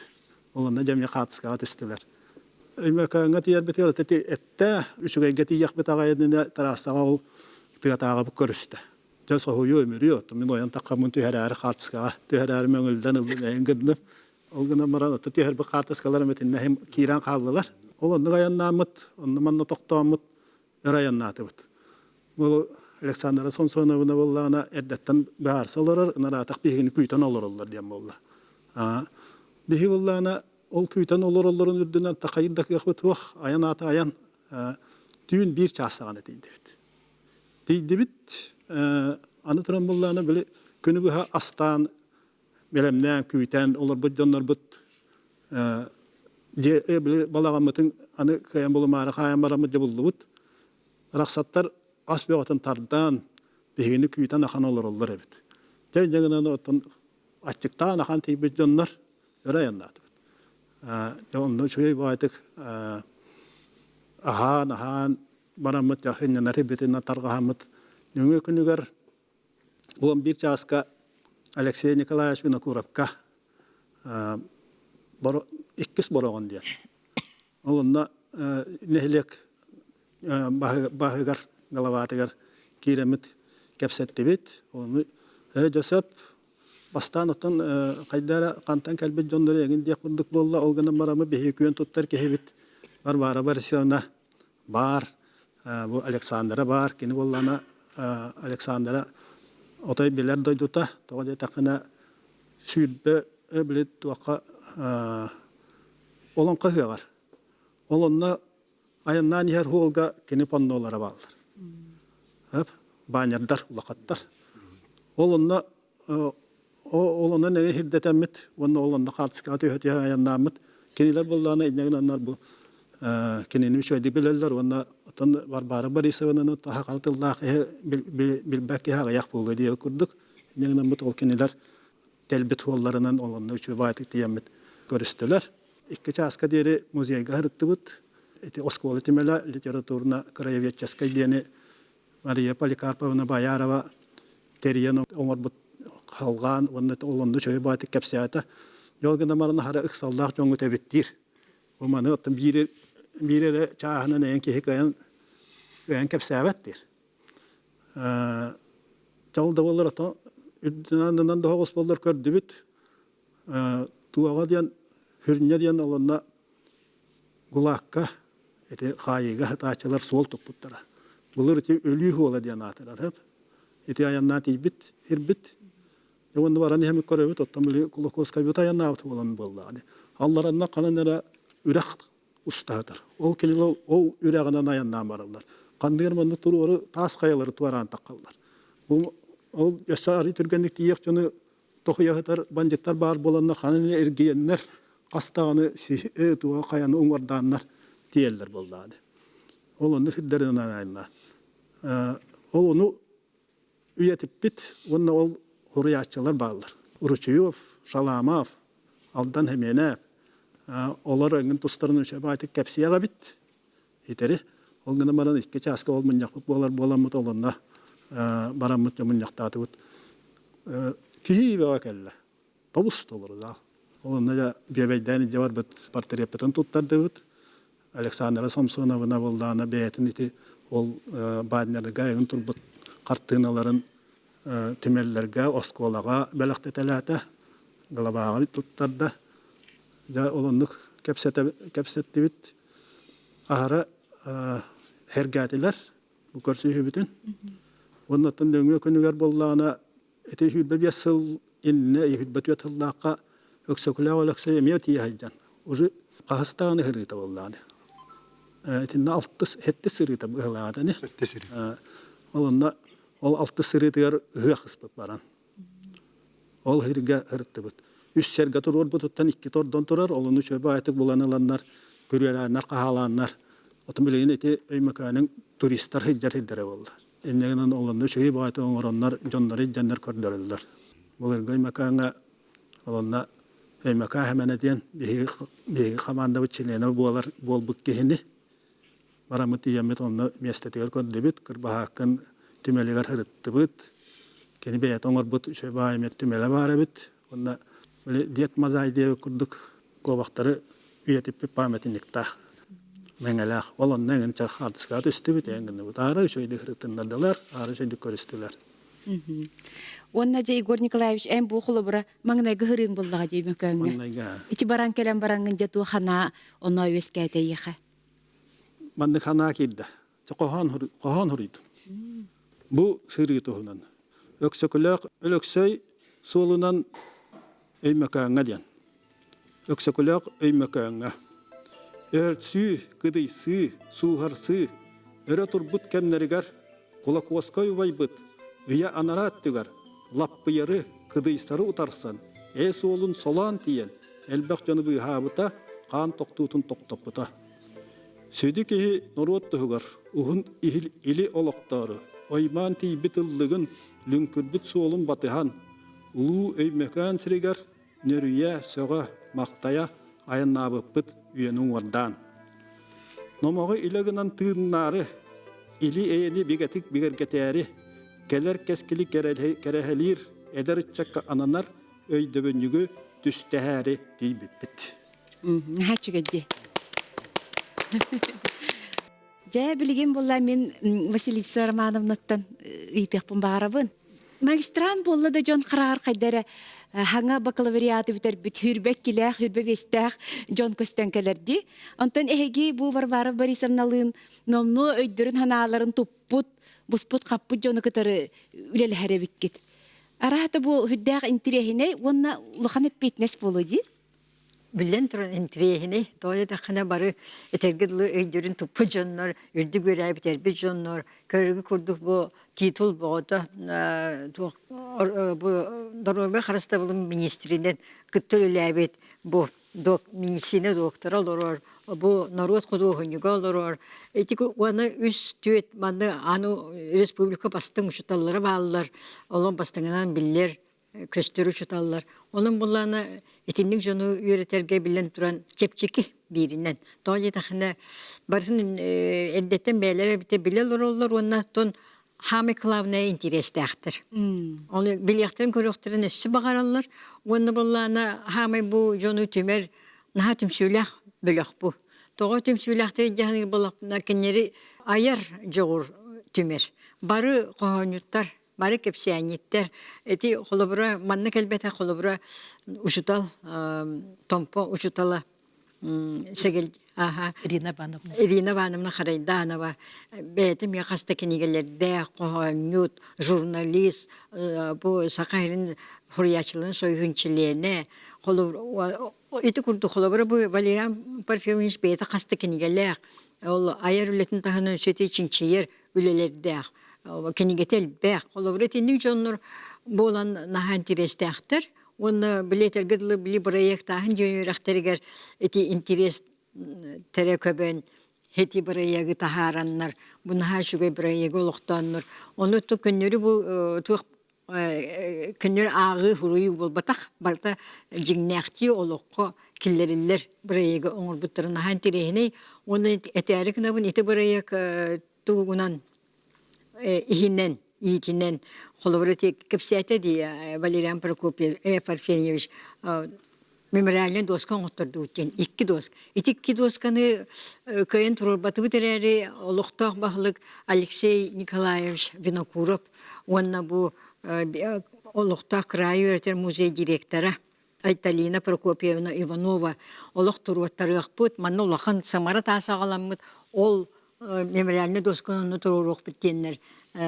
Ол онно дьэ эмиэ хаартыскаҕа түстүлэр. Өймөкөөҥҥө тиийэрбитигэр ити эттэ, үчүгэйгэ тиийиэхпит аҕай иннинэ трассаҕа ол тыатааҕыбыт көрүстэ. Дьэ соһуйуу өмүрүү, оттон мин ойон таххаммын түһэрээри хаартыскаҕа түһэрээри мөҥүллэн ыллым эйин гынным. Ол гынан баран ото түһэрбит хаартыскаларым итиннэ иһин киирэн хааллылар. Ол оннук айаннааммыт, онно манна тохтооммут өр айаннаатыбыт. Бу Александра Самсоновна буоллаҕына эрдэттэн быһаарса олорор, ынараатах биһигини күүтэн олороллор диэн буолла. Биһи буоллаҕына ол күүтэн олороллорун үрдүнэн такайыр да кыахпыт суох, айан аата айан түүн биир чаас саҕана тиийдибит. Тиийдибит, аны туран буоллаҕына били күнү быһа астаан, бэлэмнээн, күүтэн олорбут дьоннорбут дьиэ били балаҕаммытын аны кыайан булумаары хаайан бараммыт дьэ буллубут. Рахсаттар ас бөҕөтүн тардан, биһигини күүтэн ахан олороллор эбит. Дьэ инньэ гынан оттон аччыктаан ахан тиийбит дьоннор өрө айаннаатыбыт. Дьэ онно үчүгэй баҕайытык аһаан аһаан бараммыт дьэ иннинэ тарҕаһаммыт нөҥүө күнүгэр 11 чааска Алексей Николаевич Винокуровка иккис бороҕон диэн. Ол онно нэһилиэк баһыгар головатыгар киирэммит кэпсэттибит. Ону Дьөсөп бастаан оттон хайда эрэ хантан кэлбит дьоннору эҥин диэх курдук буолла. Ол гынан бараммыт биһиги күөн туттар киһибит Варвара Борисовна баар, бу Александра баар, кини буоллаҕына Александра отой билэр дойдута, тоҕо диэтэххинэ 20 били туохха олоҥхо ыһыаҕар. Ол онно айаннаан иһэр уолга кини паннолара бааллар. Баннердар улахаттар. Ол онно Ол онон эҥин сирдэтэммит уонна ол онно хаартыскаҕа түһэ-түһэ айаннааммыт. Кинилэр буоллаҕына инньэ гынаннар бу кинини үчүгэйдик билэллэр уонна оттон Варвара Борисовнаны саха тыллаах киһи билбэт киһи аҕыйах буолуо диэбит курдук. Инньэ гынаммыт ол кинилэр тэлбит суолларынан ол онно үчүгэй баҕайытык тиийэммит көрүстүлэр. Икки чааска диэри музейга сырыттыбыт. Ити оскуола түмэлэ литературно-краеведческай диэни Мария Поликарповна Боярова тэрийэн оҥорбут халҕаан уонна ол онно үчүгэй баҕайытык кэпсээтэ. Дьол гынан баран аһара ыксаллаах дьоҥҥут эбит диир. Бу маны оттон биир, биир эрэ чааһынан эйэн киһи кыайан, кыайан кэпсээбэт диир. Дьол да буоллар оттон үрдүнэн доһоҕус буоллар көрдүбүт. Туоҕа диэн, Хүрньэ диэн ол онно ГУЛАГка ити хаайыыга сытааччылар суол туппуттара. Былыр ити өлүү суола диэн аатырар сөп. Ити айаннаан тиийбит ирбит. Уонна баран иһэммит көрөбүт, оттон били Кулаковскайбыт айаннаабыт буолан буоллаҕа дии. Алларанна ханан эрэ үрэх устаатар. Ол кинилэр ол үрэҕинэн айаннаан бараллар. Ханныгар манна туруору таас хайалары туораан таххаллар. Ол өссө арый түргэнник тиийиэх дьону тохуйаһытар бандьыттар баар буоланнар ханан эргийэннэр хас даҕаны туга хайаны уҥуордааннар тиийэллэр буоллаҕа. Ол онно сирдэринэн айаннаан. Ол ону үйэтиппит уонна ол суруйааччылар бааллар. Ручеев, Шаламов, Алдан Хэмиэнэп олор эҥин тустарын үчүгэй кэпсиэх эбит. Итэри. Ол гынан баран икки чааска ол мунньахпыт буолар буоламмыт ол онно бараммыт мунньахтаатыбыт. Киһи бөҕө кэллэ. Тобус толору зал. Ол онно дьэ биэбэйдээн илдьэ барбыт портреппытын туттардыбыт. Александра Самсоновна буоллаҕына бэйэтин ити ол баннерга эҥин турбут хартыыналарын түмэллэргэ, оскуолаҕа бэлэхтэтэлээтэ, главаҕа туттарда. Дьэ ол оннук кэпсэттибит. Аһара сэргээтилэр бу көрсүһүүбүтүн. Уонна оттон нөҥүө күнүгэр буоллаҕына Ити 25 сыл иннинэ 24 сыллаахха Өксөкүлээх Өлөксөй эмиэ тиийэ сылдьан уже хаһыс даҕаны сырыыта буоллаҕына. Итиннэ алтыс, сэттис сырыыта быһылаата ини. Сэттис сырыы. Ол онно ол алтыс сырыытыгар ыһыах ыспыт баран. Ол сиргэ ырыттыбыт. Үс сэргэ туруорбутуттан икки тордон турар, ол ону чөбө аайтык булан ыланнар, күрүөлээннэр, хаһаалааннар. Отон билигин ити Өймөкөөнүн туристар сылдьар сирдэрэ буолла. Инньэ гынан олонно үчүгэй баҕайытык оҥороннор дьоннору илдьэннэр көрдөрөллөр. Былыргы Өймөкөөҥҥө олонно Өймөкөөн Хэмэнэ диэн биһиги биһиги хамаандабыт чилиэнэ буолар буолбут киһини бараммыт тиийэммит онно миэстэтигэр көрдүбүт, Кырбаһааккын түмэлигэр сырыттыбыт. Кини бэйэтэ оҥорбут үчүгэй баҕайы түмэлэ баар эбит. Уонна били Дед Мазай диэбит курдук куобахтары үйэтиппит памятниктаах мэҥэлээх. Ол онно эҥин хаартыскаҕа түстүбүт, эҥин гынныбыт. Аара үчүгэйдик ырытыннардылар, аара үчүгэйдик көрүстүлэр. Уонна дьэ Егор Николаевич эн бу холобура маҥнайгы һырыыҥ буллаҕа дии мөкөөҥҥө. Маҥнайгы. Ити баран кэлэн бараҥҥын дьэ туох санаа оноо үөскээтэ эйиэхэ? Маннык санаа киирдэ. Хоһоон хоһоон суруйдум. Бу сырыы туһунан Өксөкүлээх Өлөксөй суолунан Өймөкөөҥҥө диэн. Өксөкүлээх Өймөкөөҥҥө. Өлсүү, кыдыйсыы, сууһарсыы өрө турбут кэмнэригэр Кулакуоскай убайбыт үйэ анараа өттүгэр лаппыйары, кыдыйсары утарсан, ээ суолун солоон тиийэн элбэх дьону быыһаабыта, хаан тохтуутун тохтоппута. Сүдү киһи норуот туһугар уһун или олохтоору, оймоон тиийбит ыллыгын, лүҥкүрбүт суолун батыһан, улуу Өймөкөөн сиригэр нөрүйэ, сөҕө, махтайа айаннаабыппыт үйэни уҥуордаан. Номоҕу илэ гынан тыыннаары, или-эйэни бигэтик бигэргэтээри, кэлэр кэскили кэрэһэлиир эдэр ыччакка ананар өйдөбүнньүгү түстэһээри тиийбиппит. Наһаа үчүгэй Дьэ, билигин буолла мин Василиса Романовнаттан ыйытыахпын баҕарабын. Магистрант буолла да дьон хараҕар хайда эрэ хаҥа бакалавриаты бүтэрбит хүрбэ иккилээх, хүрбэ биэстээх дьон көстөн кэлэрди. Онтон эһиги бу Варвара Борисовналыын номнуо өйдөрүн-санааларын туппут, буспут-хаппыт дьону кытары үлэлэһэр эбиккит. Араата бу үрдээх интириэһинэй уонна улахан эппиэтинэс буолуо дии. Биллэн туран, интириэһинэй. Тоҕо диэтэххинэ, бары этэргэ дылы өйдөрүн туппут дьоннор, үрдүк үөрээбит эрбит дьоннор, көрөргө курдук бу титул бөҕөтө туох бу доруобуйа харыстабылын министринэн кытта үлэлээбит бу медицина доктора олорор, бу норуот худуоһунньуга олорор. Ити уонна үс түөрт манны аны республика бастыҥ учууталлара бааллар, олон бастыҥынан биллэр көстөр учуталлар. Онон буллаана итинник дьону үөрэтэргэ биллэн туран чэпчэки бииринэн. Тоҕо диэтэххинэ барытын эрдэттэн бэйэлэрэ эбитэ билэ олороллор уонна тон самый главное интэриэстээхтэр. Ону билиэхтэрин көрүөхтэрин өссө баҕараллар. Уонна буллаана хаамай бу дьону түмэр наһаа түмсүүлээх бөлөх бу. Тоҕо түмсүүлээхтэр дьаһаныыр буоллахпына кинилэри айар дьоҕур түмэр. Бары хоһоонньуттар бары кэпсээнньиттэр ити холобура манна кэлбэтэх холобура учутал Томпо учутала Сэгэл аха Ирина Ивановна Ирина Ивановна Харайданова бэйэтэ эмиэ хас да кинигэлэрдээх хоһоонньут журналист бу Саха сирин суруйааччыларын союһун чилиэнэ. Холобур, ити курдук холобура бу Валериан Парфенович бэйэтэ хас да кинигэлээх, ол айар үлэтин таһынан өссө чинчийэр үлэлэрдээх, кинигэтэ элбэх. Холобура итинник дьоннор буолан наһаа интэриэстээхтэр уонна били этэргэ дылы били бырайыактааһын дьон үөрэхтэригэр ити интэриэс тэрэ көбөн ити бырайыагы таһаараннар бу наһаа үчүгэй бырайыагы олохтооннор ону көннөрү бу туох көннөрү ааҕыы суруйуу буолбатах барыта дьиҥнээхтии олоххо киллэриллэр бырайыагы оҥорбуттарын наһаа интэриэһинэй уонна этээри гынабын ити бырайыак тугунан иһинэн иитинэн холобур ити кэпсээтэ дии Валериан Прокопьев Парфеньевич мемориальнай доска оҥоттордубут диэн икки доска. Ити икки досканы кыайан туруорбатыбыт эрээри олохтоох баһылык Алексей Николаевич Винокуров уонна бу олохтоох кыраайы үөрэтэр музей директора Айталина Прокопьевна Иванова олох туруоттарыахпыт, манна улахан самара таас аҕаламмыт, ол мемориальнай досканы онно туруоруохпут диэннэр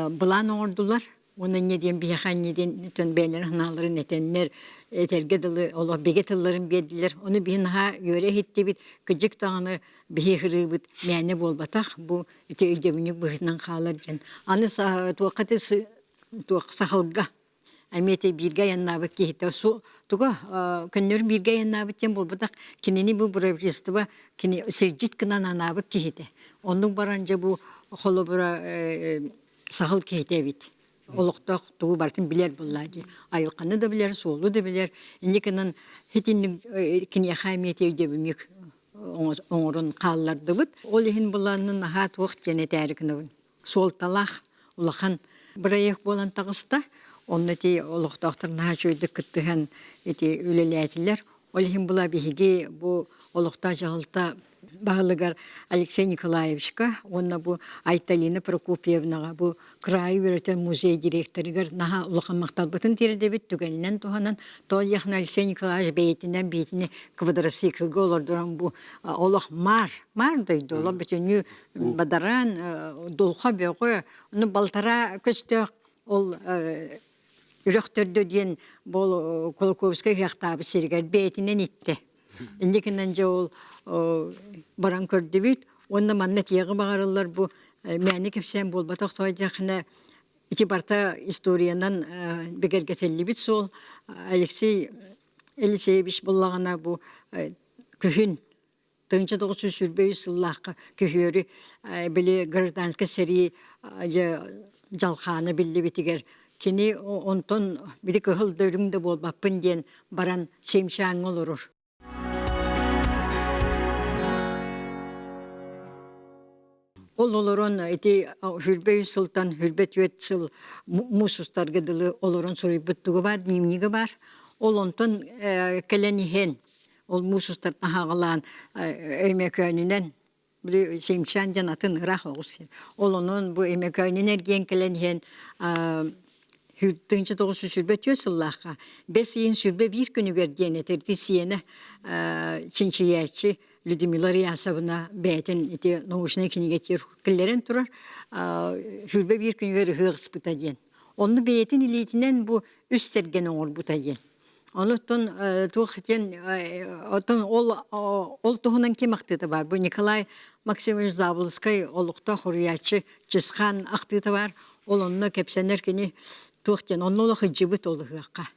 былаан оҥордулар. Уонна инньэ диэн биһиэхэ инньэ диэн бэйэлэрин санааларын этэннэр, этэргэ дылы олох бигэ тылларын биэрдилэр. Ону биһи наһаа үөрэ иһиттибит. Кырдьык даҕаны биһи ыһырыыбыт мээнэ буолбатах. Бу ити өйдөбүнньүк быһыытынан хаалар диэн. Аны туохха туох сахалга эмиэ ити бииргэ айаннаабыт киһитэ су туга көннөрү бииргэ айаннаабыт диэн буолбатах кинини бу правительство кини сирдьит гынан анаабыт киһитэ оннук баран дьэ бу холобура сахал киһитэ эбит олохтоох тугу барытын билэр буоллаа дии айылҕаны да билэр суолу да билэр инньэ гынан итинник киниэхэ эмиэ өйдөбүнньүк оҥорон хааллардыбыт ол иһин булааннын наһаа туох диэн этээри гынабын суолталаах улахан бырайыак буолан таҕыста. Онно ити олохтоохтор наһаа үчүгэйдик кыттыһан ити үлэлээтилэр. Ол иһин була биһиги бу олохтоох дьаһалта баһылыгар Алексей Николаевичка уонна бу Айталина Прокопьевнаҕа бу кыраайы үөрэтэр музей директорыгар наһаа улахан махталбытын тиэрдэбит түгэнинэн туһанан тоҕо диэххинэ Алексей Николаевич бэйэтинэн биитини квадроциклга олордорон бу олох маар маар дойду олох бүтүннүү бадараан дулха бөҕө ону балтараа көстөөх ол үрэх төрдө диэн бу Кулаковскай ыһыахтаабыт сиригэр бэйэтинэн иттэ. Инньэ гынан дьэ ол баран көрдүбүт уонна манна тиэҕи баҕарыллар бу мээнэ кэпсээн буолбатах тоҕо диэххинэ ити барыта историянан бигэргэтиллибит суол Алексей Елисеевич буллаҕына бу күһүн 1923 сыллаахха күһүөрү били гражданскай сэрии дьалхаана биллибитигэр кини онтон били кыһыл да үрүҥ да буолбаппын диэн баран Сеймчааҥҥа олорор. Ол олорон ити 23 сылтан 24 сыл муус устарга дылы олорон суруйбут тугу баар, дневнигэ баар. Ол онтон кэлэн иһэн Ол муус устартан хаҕалаан Өймөкөөнүнэн били Сеймчан диэн атын ыраах оҕус сир. Ол онон бу Өймөкөөнүн эргийэн кэлэн иһэн 1924 сыллаахха бэс ыйын 21 күнүгэр диэн этэрди сиэнэ чинчийээччи Людмила Рясовна бэйэтин ити научнай кинигэтигэр киллэрэн турар 21 күнүгэр ыһыах ыспыта диэн. Онно бэйэтин илиитинэн бу үс сэргэни оҥорбута диэн. Онуттан туох диэн оттон ол ол туһунан ким ахтыыта баар? Бу Николай Максимович Заболоцкай олохтоох суруйааччы Чысхаан ахтыыта баар. Ол онно кэпсэнэр кини туох диэн онно олох ыдьыбыт ол ыһыахха.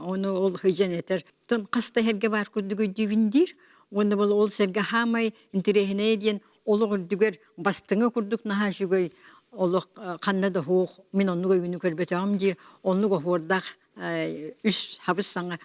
Ону ол ыдьан этэр. Тон хас да сэргэ баар курдук өйдүүбүн диир. Уонна бол ол сэргэ хаамай интэриэһинэйэ диэн олох үрдүгэр бастыҥа курдук наһаа үчүгэй олох ханна да оһуох мин оннук өйүнү көрбөтөҕүм диир оннук оһуордаах үс хабыс саҥа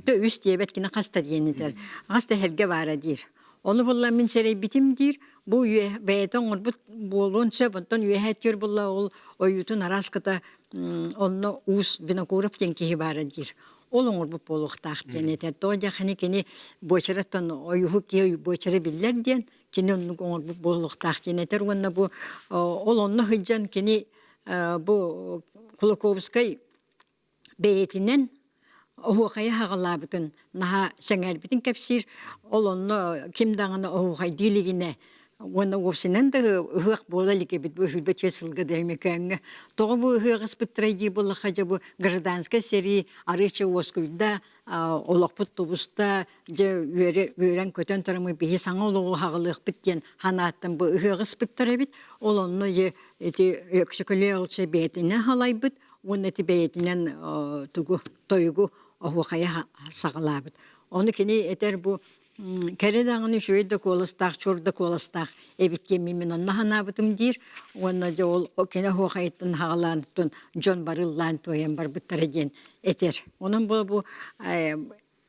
үс диэбэт кини хаста диэн этэр хас да эргэ баара диир ону булла мин сэрэйбитим диир бу бэйэтэ оҥорбут буолуон сөп онтон үөһээ түөр булла ол ойуутун араас кыта онно уус Винокуров диэн киһи баара диир ол оҥорбут буолуохтаах диэн этэр тоҕо диэххинэ кини буочараттан ойууһу киһи буочара биллэр диэн кини оннук оҥорбут буолуохтаах диэн этэр уонна бу ол онно сылдьан кини бу Кулаковскай бэйэтинэн оһуохайы хаҕалаабытын наһаа сэҥээрбитин кэпсиир. Ол онно ким даҕаны оһуохайдыы илигинэ. Уонна уопсайынан да ыһыах буола илик эбит бу 24 сылга да Өймөкөөҥҥө. Тоҕо бу ыһыах ыспыттарай дии буоллахха дьэ бу гражданскай сэрии арыыча уоскуйда, олохпут тубуста, дьэ үөрэн-көтөн тураммыт биһи саҥа олоҕу хаҕылыахпыт диэн санааттан бу ыһыаҕы ыспыттар эбит. Ол онно дьэ ити Өксөкөлөөх Олча бэйэтинэн халайбыт уонна ити бэйэтинэн тугу тойугу оһуохайа саҕалаабыт. Ону кини этэр бу кэрэ даҕаны үчүгэй да куоластаах, чуор да куоластаах эбит диэн мин онно санаабытым диир. Уонна дьэ ол кини оһуохайыттан хаҕалаан дьон бары ыллаан туойан барбыттара диэн этэр. Онон бу бу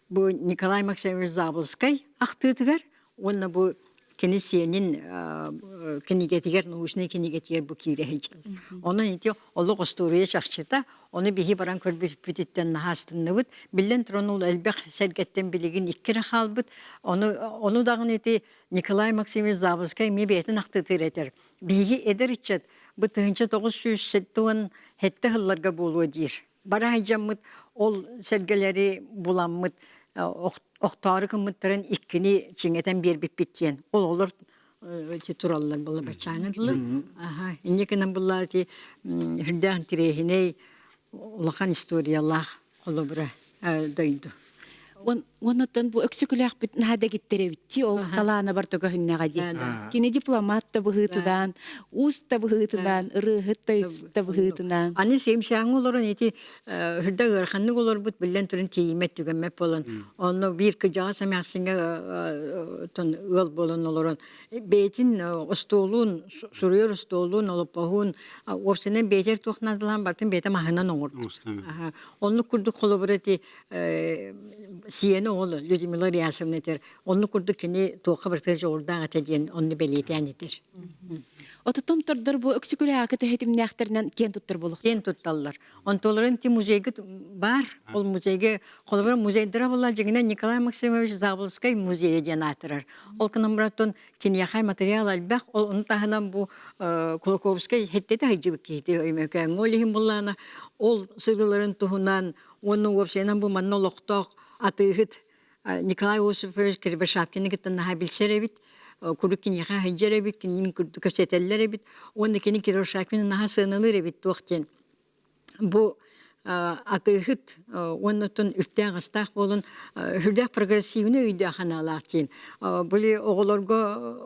бу Николай Максимович Заболоцкай ахтыытыгар уонна бу кини сиэнин кинигэтигэр, научнай кинигэтигэр бу киирэ сылдьар. Онон ити олох остуоруйа чахчыта, ону биһи баран көрбүппүтүттэн наһаа астынныбыт. Биллэн туран ол элбэх сэргэттэн билигин икки эрэ хаалбыт. Ону, ону даҕаны ити Николай Максимович Заболоцкай эмиэ бэйэтин ахтыытыгар этэр. Биһиги эдэр ыччат бу 1977 сылларга буолуо диир. Бара сылдьаммыт ол сэргэлэри буламмыт охтоору гыммыттарын иккини чиҥэтэн биэрбиппит диэн. Ол олор ити тураллар була баччааҥы дылы. Аха, инньэ гынан булла ити үрдээх интириэһинэй улахан историялаах холобура дойду. Оннуттан бу өксөкүлээхпит наһаа дэгиттэр эбитти ол талаана бар төкөһүннэҕэ дии. Кини дипломат да быһыытынан, уус да быһыытынан, ырыаһыт да быһыытынан. Аны Семшааҥҥа олорон ити үрдэ ыараханнык олорбут биллэн туран тиийиммэт түгэммэт буолан онно биир кырдьаҕас эмээхсиҥҥэ ыал буолан олорон бэйэтин остуолун суруйар остуолун олоппоһун уопсайынан бэйэтэр туох наадалаан бартын бэйэтэ маһынан оҥорбут. Оннук курдук холобура ити сиэнэ оҕол Людмила Рясовна этэр оннук курдук кини туохха барытыгар дьоҕурдаах этэ диэн онну бэлиэтээн этэр. Отутом тордор бу өксүкүлээҕи тэһитимнээхтэринэн киэн туттар буолуох. Киэн тутталлар. Онтуларын ти музейга бар. Ол музейга холобура музейдара була дьиҥинэн Николай Максимович Заболоцкай музейа диэн аатырар. Ол гынан баран киниэхэ материал элбэх. Ол ону таһынан бу Кулаковскай хеттете сылдьыбыт киһити Өймөкөөҥҥө ол иһин буллаана ол сырыыларын туһунан уонна уопсайынан бу манна олохтоох атыыһыт Николай Осипович Кривошапкины кытта наһаа билсэр эбит куруук киниэхэ сылдьар эбит кинини курдук кэпсэтэллэр эбит уонна кини Кривошапкины наһаа сыаналыыр эбит туох диэн бу атыыһыт уонна оттон үптээх-астаах буолан сүрдээх прогрессивный өйдөөх анаалаах диэн били оҕолорго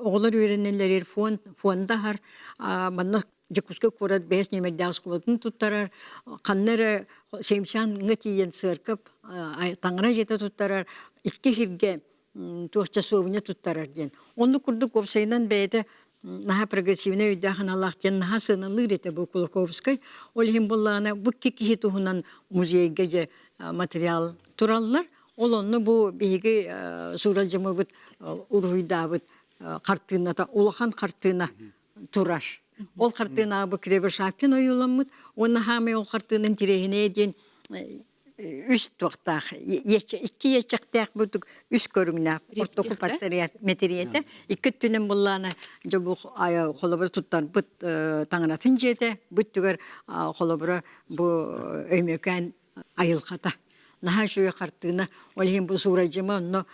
оҕолор үөрэнэллэригэр фонд фонда аһар манна Дьокуускай куорат бэһис нүөмэрдээх оскуолатын туттарар, ханна эрэ Семчаҥҥа тиийэн сыаркап таҥара дьиэтэ туттарар, икки сиргэ туох часовня туттарар диэн. Оннук курдук уопсайынан бэйэтэ наһаа прогрессивнай өйдөөх аналаах диэн наһаа сыаналыыр этэ бу Кулаковскай. Ол иһин буоллаҕына бу икки киһи туһунан музейга дьэ материал тураллар. Ол онно бу биһиги сууралдьымыбыт уруһуйдаабыт хартыыната улахан хартыына турар. Ол хартыынаҕа бу Кривошапкин ойууламмыт уонна хаамай ол хартыына интириэһинэйэ диэн үс туохтаах икки иэччэхтээх бурдук үс көрүҥнээх ортоку мэтириэтэ икки өттүнэн буллаана дьэ бу холобура туттарбыт таҥаратын дьиэтэ бу өттүгэр холобура бу Өймөкөөн айылҕата наһаа үчүгэй хартыына ол иһин бу суурайдьыма онно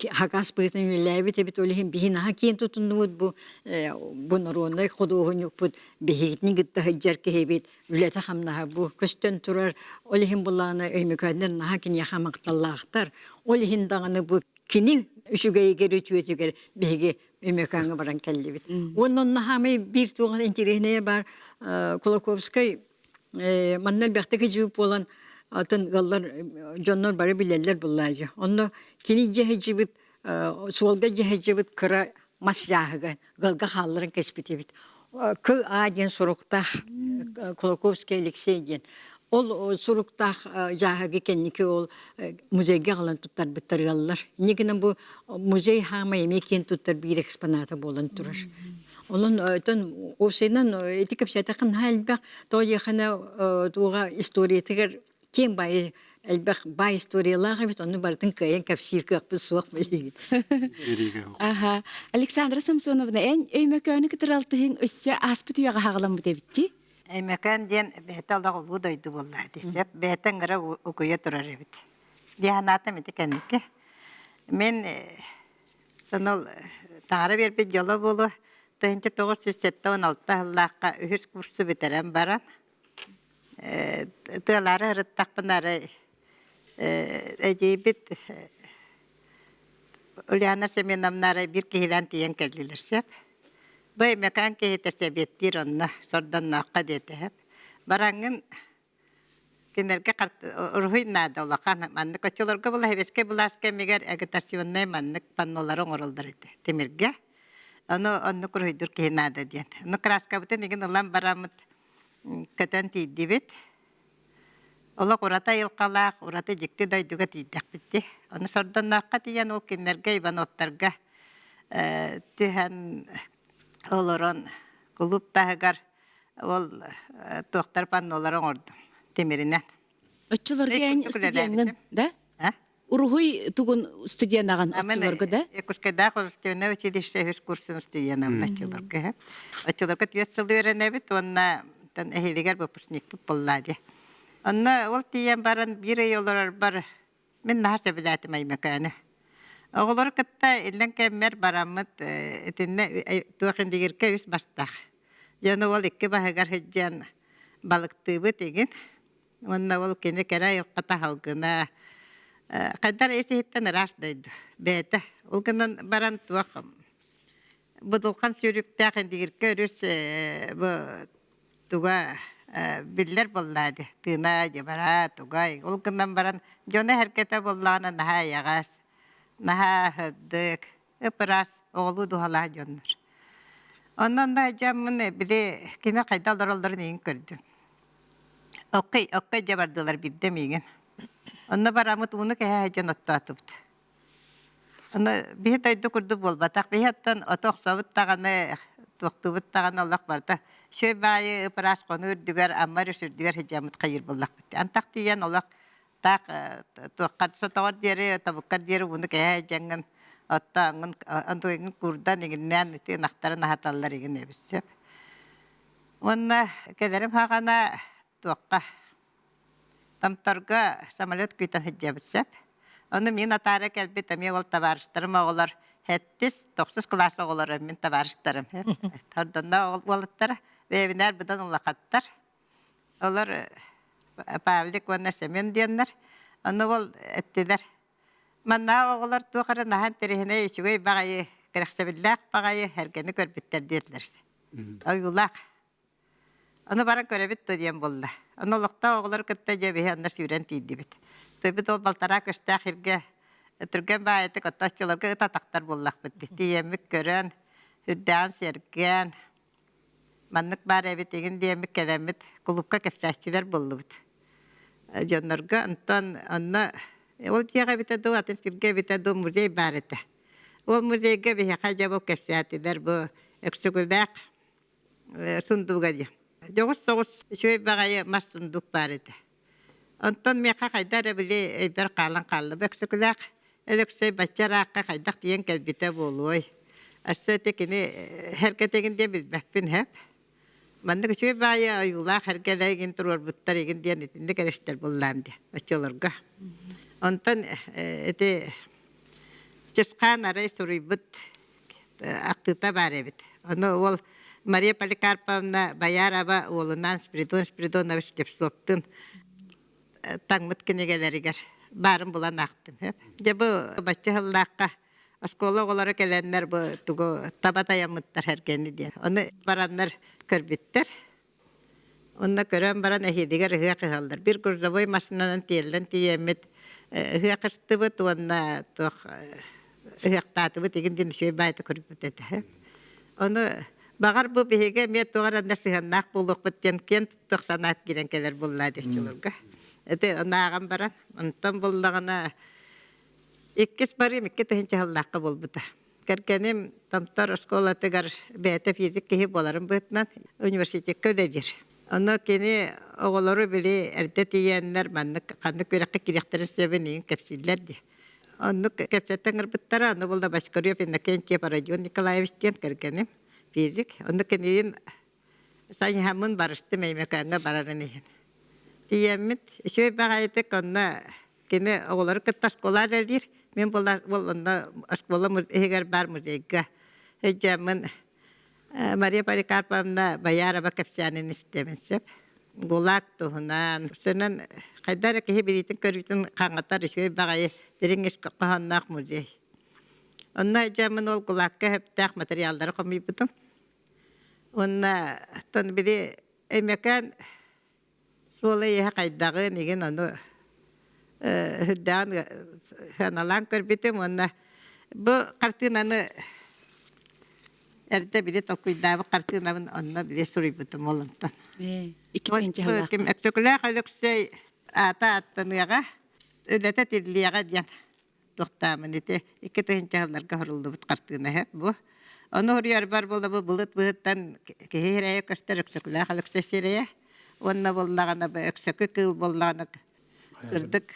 хакас быһыытынан үлэлээбит эбит ол иһин биһи наһаа киэн тутуннубут бу бу норуодунай худуоһунньукпут биһигитин кытта сылдьар киһибит үлэтэ-хамнаһа бу көстөн турар ол иһин буллаҕына Өймөкөөннөр наһаа киниэхэ махталлаахтар ол иһин даҕаны бу кини үчүгэйигэр үтүөтүгэр биһиги Өймөкөөҥҥө баран кэллибит уонна онно хаамай биир туох интэриэһинэйэ баар Кулаковскай Манна элбэхтик дьип буолан атын ыаллар дьоннор бары билэллэр буллаадьы. Онно кини дьэһэдьибит суолга дьэһэдьибит кыра мас дьааһыга ыалга хаалларан кэспит эбит. К А диэн суруктаах Кулаковский Алексей диэн. Ол суруктаах дьааһыгы кэнники ол музейга аҕалан туттарбыттар ыаллар. Инньэ гынан бу музей хаамай эмиэ киэн туттар биир экспоната буолан турар. Онон оттон уопсайынан ити кэпсээтэххэ наһаа элбэх тоҕо диэххинэ туоҕа историятыгар киэҥ баай элбэх баай историялаах эбит онну барытын кыайан кэпсиир кыахпыт суох билигин. Аха. Александра Самсоновна, эн Өймөкөөнү кытары алтыһыҥ өссө ааспыт үйэҕэ хаҕаламмыт эбит дии? Өймөкөөн диэн бэйэтэ олох улуу дойду буолла дии. Сөп бэйэтэ ыҥыра угуйа турар эбит. Дии санаатым ити кэнники. Мин ол таҥара биэрбит дьоло буолуо. 1976 сыллаахха үһүс курсу бүтэрэн баран, тыалаары ырыттахпына арай эдьиийбит Ульяна Семеновна арай биир киһилээн тиийэн кэллилэр сөп. Бу Өймөкөөн киһитэ сэбиэттиир онно сордоннооххо диэтэ сөп. Бараҥҥын Кинилэргэ уруһуй наада улахан. Маннык оччолорго була сэбиэскэй былаас кэмигэр агитационнай маннык паннолары оҥороллор этэ тимиргэ. Ону оннук уруһуйдуур киһи наада диэн. Ону краскабытын игин ылан бараммыт көтөн тиийдибит. Олох ураты айылҕалаах, ураты дьикти дойдуга тиийдэхпит дии. Ону сордоннооххо тиийэн ол кинилэргэ Ивановтарга түһэн олорон кулууп таһыгар Ол туохтар паннолары оҥордум тимиринэн. Оччолорго эн студеҥҥын, да? Уруһуй тугун студенаҕын оччолорго да? Якутскайдаах художественное училище үһүс курсун студенабын оччолорго. Оччолорго түөрт сыл үөрэнэбит уонна эһиилигэр выпускникпыт буолла дии. Онно ол тиийэн баран биир ый олорорбор Мин наһаа сөбүлээтим Өймөкөөнү. Оҕолору кытта иллэҥ кэммэр бараммыт итиннэ туох Индигиркэ үс бастаах. Дьону ол икки баһыгар сылдьан балыктыыбыт игин. Уонна ол кини кэрэ айылҕа таһалгына хайдар ис иһиттэн ыраас дойду бэйэтэ. Ол гынан баран туох будулхан сүүрүктээх Индигиркэ өрүс бу туга биллэр буоллаа дии тыына дьыбара тугай ол гынан баран дьоно эһэргэтэ буоллаҕына наһаа эйэҕэс наһаа сырдык ып-ыраас оҕолуу дууһалаах дьоннор онон да дьоммун били кини хайда олороллорун иһин көрдүм оккой оккой дьэ бардылар биирдэ миигин онно бараммыт ууну кэһэ сылдьан оттоотубут Аны биһи дойду курдук буолбатах. Биһи оттон ото охсобут даҕаны, туохтуубут даҕаны олох барыта үчүгэй баайы ып-ыраас хонуу үрдүгэр, Амма өрүс үрдүгэр сылдьаммыт хайыыр буоллахпыт. Антах тиийэн олох таах туоххар сотоҕор диэри, тобуккар диэри ууну кэһэ сылдьаҥҥын оттооҥҥун, онтугуҥ куурдан иҥиннээн ити ынахтарын аһаталлар игин эбит сөп. Уонна кэлэрим хаҕана туохха Томторго самолет күүтэн сылдьабыт сөп. Ону мин атаара кэлбит эмиэ ол табаарыстарым оҕолор сэттис, тохсус кылаас оҕолоро мин табаарыстарым. Хордонно уолаттара бэйэбинээр быдан улахаттар. Олор Павлик уонна Семен диэннэр. Ону ол эттилэр. Манна оҕолор туох эрэ наһаа интэриэһинэй үчүгэй баҕайы, кэрэхсэбиллээх баҕайы эргэни көрбүттэр диэтилэр. Ойуулаах. Ону баран көрөбүт дуо диэн буолла. Ону олохтоох оҕолору кытта дьэ биһи онно сүүрэн тиийдибит. Тыйбыт ол балтараа көстөөх сиргэ түргэн баайытык оттооччуларга ыт атахтар буоллахпыт дии. Тиийэммит көрөн, үрдээҕин сэргээн, маннык баар эбит игин диэммит кэлэммит кулуупка кэпсээччилэр буоллубут. Дьоннорго онтон онно ол дьиэҕэ эбитэ дуу, атын сиргэ эбитэ дуу музей баар этэ. Ол музейга биһиэхэ дьэ бу кэпсээтилэр бу Өксөкүлээх сундууга диэн. Дьоҕус соҕус үчүгэй баҕайы мас сундуук баар этэ. Онтон миэхэ хайда эрэ били өйбөр хаалан хаалла. Бөксөкүлээх Өлөксөй бачча ыраахха хайдах тиийэн кэлбитэ буолуой? Өссө ити кини эргэтигин диэн билбэппин һэп. Маннык үчүгэй баайы ойуулаах эргэлэ игин туруорбуттар игин диэн итинник эрэстэр буллаан диэ оччолорго. Онтон ити Чысхаан арай суруйбут ахтыыта баар эбит. Ону уол Мария Поликарповна Боярова уолунаан Спиридон Спиридонович Слепцовтыын таҥмыт кинигэлэригэр баарын булан аахтым. Дьэ бу бачча сыллаахха оскуола оҕолоро кэлэннэр бу тугу таба тайаммыттар эргэни диэн. Ону бараннар көрбүттэр. Онно көрөн баран эһиилигэр ыһыах ыһаллар. Биир грузовой машинанан тиэллэн тиийэммит ыһыах ыстыбыт уонна туох ыһыахтаатыбыт игин диэн үчүгэй баайта көрбүт этэ. Ону баҕар бу биһиги эмиэ туох эрэ сыһыаннаах буолуохпут диэн киэн туох санаат киирэн кэлэр буоллаа диэччилэргэ. Ити ааҕан баран, онтон буллаҕына иккис барыым 2000 сыллаахха буолбута. Кэргэним Томтор оскуолатыгар бэйэтэ физик киһи буоларын быһыытынан университекка үлэлиир. Онно кини оҕолору били эрдэ тиийэннэр маннык ханнык үөрэххэ киириэхтэрин сөбүн иһин кэпсииллэр дии. Оннук кэпсэтэн ыҥырбыттара, ону булла Бочкарев Иннокентьев Родион Николаевич диэн кэргэним физик. Онно киниин Сайыһаммын барыстым Өймөкөөҥҥө барарын иһин. Тиийэммит үчүгэй баҕайытык онно кини оҕолору кытта оскуола үлэлиир. Мин буолла онно оскуола иһигэр баар музейга сылдьаммын. Мария Поликарповна Боярова кэпсээнин истэбин сөп. ГУЛАГ туһунан, сынан хайда эрэ киһи билиитин көрүүтүн хаҥатар үчүгэй баҕайы дириҥ ис хоһоонноох музей. Онно дьэ мин ол ГУЛАГка сөптөөх материаллары хомуйбутум. Уонна оттон били Өймөкөөн суола-ииһэ хайдаҕын игин ону үрдээҕин сыаналаан көрбүтүм уонна бу хартыынаны эрдэ били толкуйдаабыт хартыынабын онно били суруйбутум ол онтон. Икки Өксөкүлээх Өлөксөй аата аттаныаҕа, үлэтэ тиллиэҕэ диэн Туохтаамын ити 2000 сылларга хоруллубут хартыына бу. Ону хоруйарбар буола бу былыт быһыттан киһи сирэйэ көстөр Өксөкүлээх Өлөксөй сирэйэ уонна буоллаҕына бу Өксөкү кыыл буоллаҕына сырдык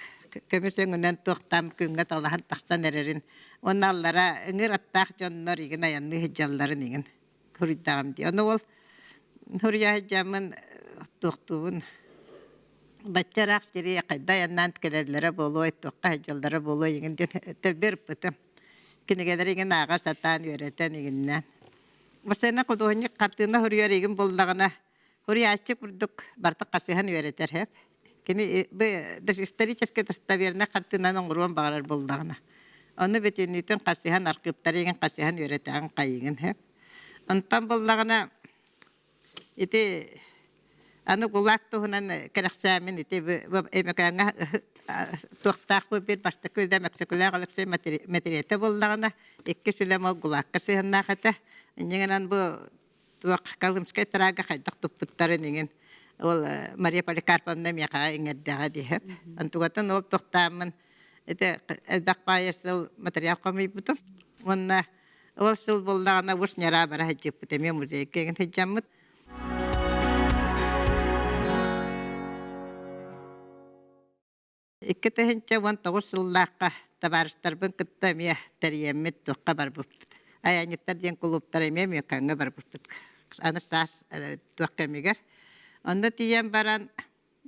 көмүс өҥүнэн туохтаам күҥҥэ талаһан тахсан эрэрин уонна аллара ыҥыр аттаах дьоннор игин айанныы сылдьалларын игин суруйдаҕым дии. Ону ол суруйа сылдьаммын туохтуубун бачча ыраах сири хайда айаннаан кэлэллэрэ буолуой, туохха сылдьаллара буолуой игин диэн тэлбэ ырыппытым. Кинигэлэри игин ааҕа сатаан үөрэтэн игиннээн. Бассейна худуоһунньук хартыына суруйар игин буллаҕына Суруйааччы курдук барыта хасыһан үөрэтэр сөп. Кини историческай достовернай хартыынаны оҥоруон баҕарар буоллаҕына. Ону бүтүннүүтүн хасыһан архыыптары игин хасыһан үөрэтэҕин хайыгын сөп. Онтон буллаҕына ити аны ГУЛАГ туһунан кэрэхсээммин ити Өймөкөөҥҥө туохтаах бу биир бастакы үлэм Өксөкүлээх Өлөксөй мэтириэтэ буоллаҕына, иккис үлэм ол ГУЛАГка сыһыаннаах этэ. Инньэ гынан бу туох Колымскай трага хайдах туппуттарын иҥин ол Мария Поликарповна миэхэ иҥэрдэҕэ диэһэп. Онтугатын ол тохтааммын ити элбэх баайа сыл материал хомуйбутум. Уонна ол сыл буоллаҕына уус ньараа бара сылдьыппыт эмиэ музейга иҥин сылдьаммыт. 2019 сыллаахха табаарыстарбын кытта эмиэ тэрийэммит туохха барбыппыт. Айанньыттар диэн кулууптар эмиэ Мөкөҥҥө барбыппыт. Аны саас туох кэмигэр. Онно тиийэн баран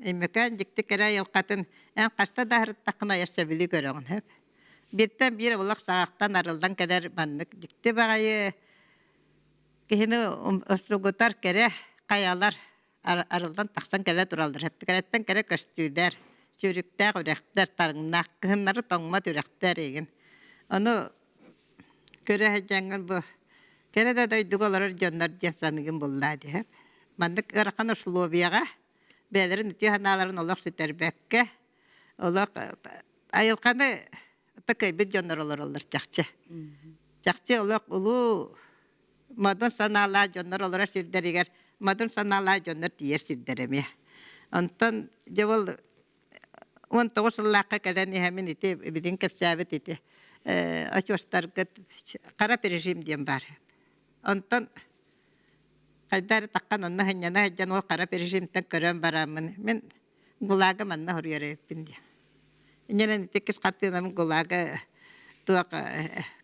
Өймөкөөн дьикти кэрэ айылҕатын эн хаста да аһарыттаххына сөбүлүү көрөҕүн сөп. Бииртэн биир олох саҕахтан арыллан кэлэр маннык дьикти баҕайы киһини услугутар кэрэ хайалар арыллан тахсан кэлэ тураллар. Кэрэттэн кэрэ көстүүлэр, сүүрүктээх үрэхтэр, тарыҥнаах, кыһыннары тоҥмот үрэхтэр игин. Ону көрө сылдьаҥҥын бу кэрэ да дойдуга олорор дьоннор диэн саныгын буллаа диһэр. Маннык ыарахан условияҕа бэйэлэрин үтүө санааларын олох сүтэрбэккэ, олох айылҕаны такайбыт дьоннор олороллор чахчы. Чахчы олох улуу модун санаалаах дьоннор олорор сирдэригэр модун санаалаах дьоннор тиийэр сирдэрэ эмиэ. Онтон дьэ ол 19 сыллаахха кэлэн иһэмин ити билин кэпсээбит ити очуостаргыт хара режим диэн баар. Онтон хайда эрэ таххан онно сынньана сылдьан ол хара режимтэн көрөн бараммын мин ГУЛАГы манна суруйар эбиппин диэн. Инньэнэн иккис хартыынам ГУЛАГы туох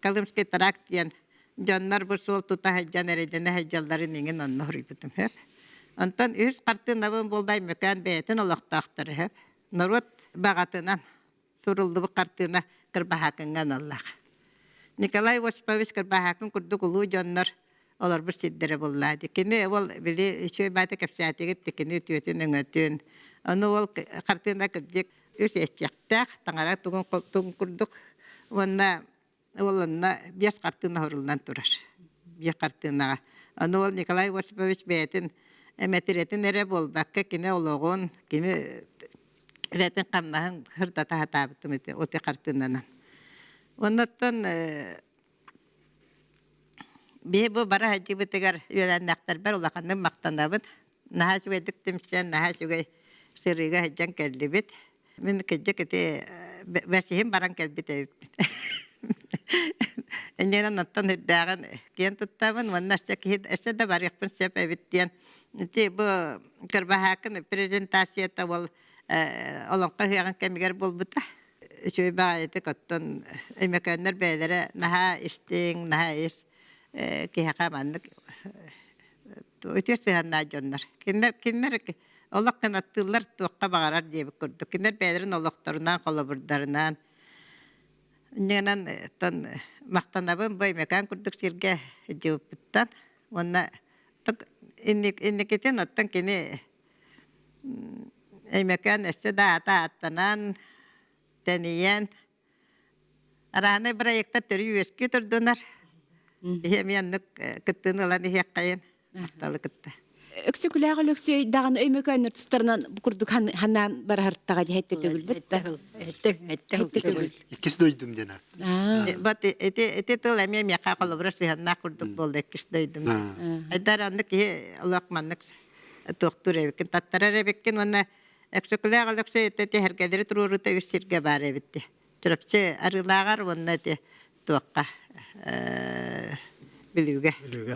Колымский тракт диэн дьоннор бу суол тута сылдьан эрэйдэнэ сылдьалларын иҥин онно суруйбутум сөп. Онтон үһүс хартыынабын буолбай Мөкөөн бэйэтин олохтоохторо сөп. Норуот баҕатынан суруллубут хартыына Кырбаһаакыҥҥа аналлаах. Николай Осипович Кырбаһаакын курдук улуу дьоннор олорбут сирдэрэ буллаа дии. Кини ол били үчүгэй баата кэпсээтигит кини үтүөтүн өҥөтүн. Ону ол хартыына кырдьык үс иэччэхтээх таҥара тугун тугун курдук уонна ол онно биэс хартыына оһоруллан турар. Биир хартыынаҕа. Ону ол Николай Осипович бэйэтин мэтириэтин эрэ буолбакка кини олоҕун, кини үлэтин хамнаһын сырдата сатаабытым ити ити хартыынанан. Оннуттан Биһи бу бара сылдьыбытыгар үөлээннээхтэрбэр улаханнык махтанабын. Наһаа үчүгэйдик түмсэн, наһаа үчүгэй сырыыга сылдьан кэллибит. Мин кырдьык ити бэсиһим баран кэлбит эбиппин. Иннинэн оттон үрдээҕин киэн туттабын уонна өссө киһи өссө да барыахпын сөп эбит диэн ити бу Кырбаһаакын презентацията ол олоҥхо ыһыаҕын кэмигэр буолбута. Үчүгэй баҕайытык оттон өймөкөөннөр бэйэлэрэ наһаа истиҥ, наһаа ис киһиэхэ маннык үтүө сыһыаннаах дьоннор. Кинилэр кинилэр олох кынаттыыллар туохха баҕарар диэбит курдук. Кинилэр бэйэлэрин олохторунан, холобурдарынан инньэ гынан оттон махтанабын бу Өймөкөөн курдук сиргэ сылдьыбыппыттан. Уонна инникитин оттон кини Өймөкөөн өссө да аата ааттанан, тэнийэн, араанай бырайыактар төрүү үөскүү турдунар. Иһи эмиэ оннук кыттыыны ылан иһиэххэйин махталы кытта. Өксөкүлээх Өлөксөй даҕаны Өймөкөөннөр тустарынан бу курдук ханаан бараһартаҕа дии хэттэ төгүлбүт да. Хэттэ төгүл. Иккис дойдум диэн аат. Вот ити ити тыл эмиэ миэхэ холобура сыһыаннаах курдук буолла иккис дойдум. Айдар оннук киһи олох маннык туохтуур эбиккин, таттарар эбиккин уонна Өксөкүлээх Өлөксөй ити һэргэлэри туруоруута үс сиргэ баар эбит. Чурапчы Арыылааҕар уонна ити туохха Бүлүүгэ. Бүлүүгэ.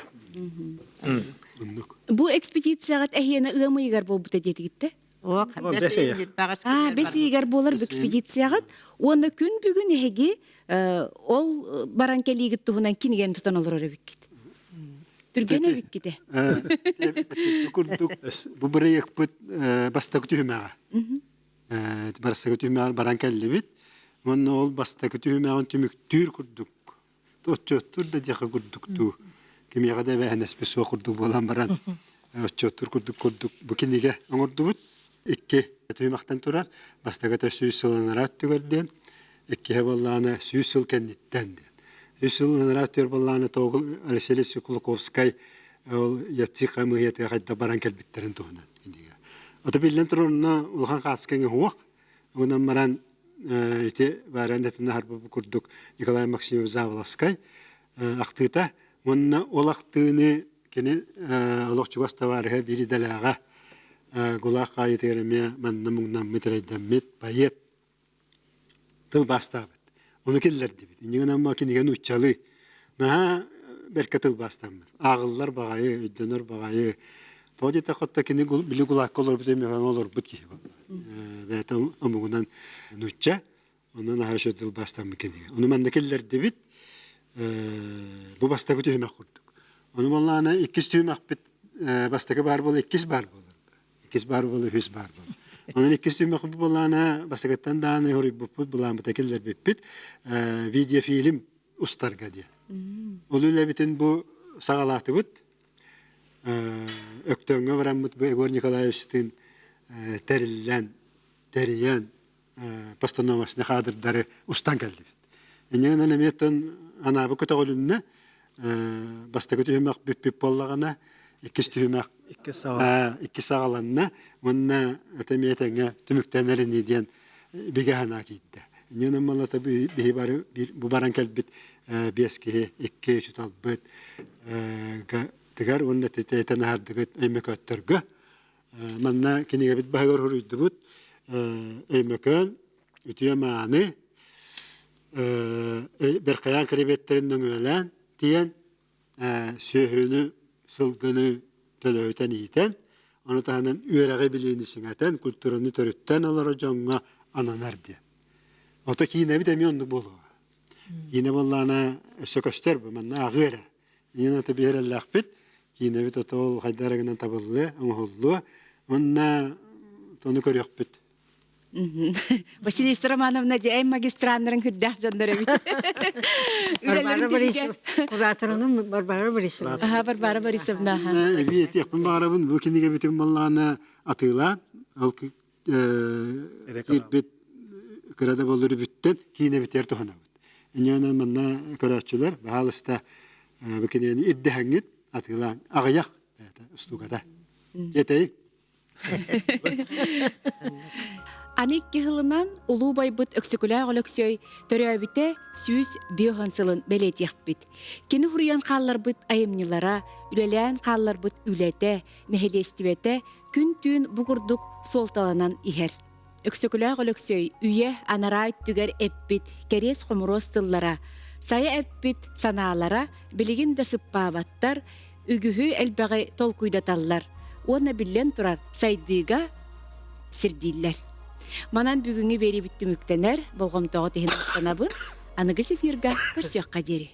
Оннук. Бу экспедицияҕыт эһиэнэ ыам ыйыгар буолбута диэтигиттэ? Ох, бэс ыйа. Аа, бэс ыйыгар буолар бу экспедицияҕыт уонна күн бүгүн эһиги ол баран кэлиигит туһунан кинигэни тутан олорор эбиккит. Түргэн эбикките. Курдук бу бырайыакпыт бастакы түһүмэҕэ. Бастакы түһүмэҕэр баран кэллибит. Уонна ол бастакы түһүмэҕин түмүктүүр курдук отчуоттуур да диэхэ курдуктуу кимиэхэ да эбээһинэспит суох курдук буолан баран отчуоттуур курдук курдук бу кинигэ оҥордубут. Икки түһүмэхтэн турар. Бастакыта 100 сыл анараа өттүгэр диэн, иккиһэ буоллаҕына 100 сыл кэнниттэн диэн. 100 сыл анараа өттүгэр буоллаҕына Тоогул Алексей Кулаковскай ол Яци хамыыһыйатыгар хайдах баран кэлбиттэрин туһунан кинигэ. Ото биллэн турар онно улахан хааскаҥа суох. Онон баран ити бааран этинэ харбы курдук Николай Максимович Заволоскай ахтыыта уонна ол ахтыыны Кини олох чугас табаарыһа биир идэлээҕэ Гулаах хаайыытыгар эмиэ манна муҥнаммыт, эрэйдэммит поэт тылбаастаабыт. Ону киллэрдибит. Инньэ гынан кинигэ нууччалыы наһаа бэркэ тылбаастаммыт. Ааҕыллар баҕайы, өйдөнөр баҕайы. Тоҕо диэтэххэ оттон кини били Гулаакка олорбут эмиэ олорбут киһи буолла. Бэйэтэ омугунан нуучча. Онон аһара үчүгэй тылбаастаммыт кинигэ. Ону манна киллэрдибит. Бу бастакы түһүмэх курдук. Ону буоллаҕына иккис түһүмэхпит бастакы баар буола иккис баар буолар. Иккис баар буола үһүс баар буолар. Онон иккис түһүмэхпит буоллаҕына бастакыттан даҕаны хоруйбуппут, былааммыта киллэрбиппит видеофильм устарга диэн. Ол үлэбитин бу саҕалаатыбыт. Өктөөҥҥө бараммыт бу Егор Николаевичтыын тэриллэн, тэрийэн постановочный кадрдары устан кэллибит. Инньэ эмиэ анаабы көтөҕүлүннэ бастакы түһүмэх бүппүт буоллаҕына иккис түһүмэх икки саҕаланна уонна это эмиэ тэҥҥэ түмүктэнэр ини диэн бигэ санаа киирдэ. Инньэ малата биһи бары бу баран кэлбит биэс киһи икки учуталбыт тыгар уонна тэтэн аһардыгыт өймөкөөттөргө Манна кинигэбит баһыгар суруйдубут Өймөкөөн үтүө-мааны Бэрхэйээн кирибиэттэрин нөҥүөлээн тиийэн сүөһүнү, сылгыны төлөһүтэн иитэн, ону таһынан үөрэҕи-билиини чиҥэтэн, культураны төрүттэн олорор дьоҥҥо ананар диэн. Ото киинэбит эмиэ оннук буолуоҕа. Киинэ буоллаҕына өссө көстөр бу манна аҕыа эрэ. Иин аты биэрэллээхпит, киинэбит ото ол хайдах эрэ гынан табыллыа, оҥоһуллуо. Уонна ону көрүөхпүт. Василиса Романовна дьэ магистраннарын хүрдээх дьоннор эбит. Варвара Борисовна, кураторынан Варвара Борисовна. Аха, Варвара Борисовна. Эбии этиэхпин баҕарабын, бу кинигэбитин баллаана атыылаан, ол киирбит кыра да буоллар үбүттэн киинэбитигэр туһанабыт. Инньэ манна көрөөччүлэр, баһаалыста бу кинигэни ирдэһэҥҥит атыылаан аҕыйах устууката. Диэтэйик. Аны икки сылынан улуу байбыт Өксөкүлээх Өлөксөй төрөөбүтэ 105 сылын бэлиэтиэхпит. Кини хуруйан хаалларбыт айымньылара, үлэлээн хаалларбыт үлэтэ, нэһилиэстибэтэ күн-түүн бу курдук суолталанан иһэр. Өксөкүлээх Өлөксөй үйэ анараа өттүгэр эппит кэриэс-хомуруос тыллара, сайа эппит санаалара билигин да сыппаабаттар, үгүһү элбэҕи толкуйдаталлар уонна биллэн турар сайдыыга сирдииллэр. Манан бүгүҥҥү биэриибит түмүктэнэр, болҕомтоҕут иһин махтанабын. Аныгыс эфирга көрсүөххэ диэри.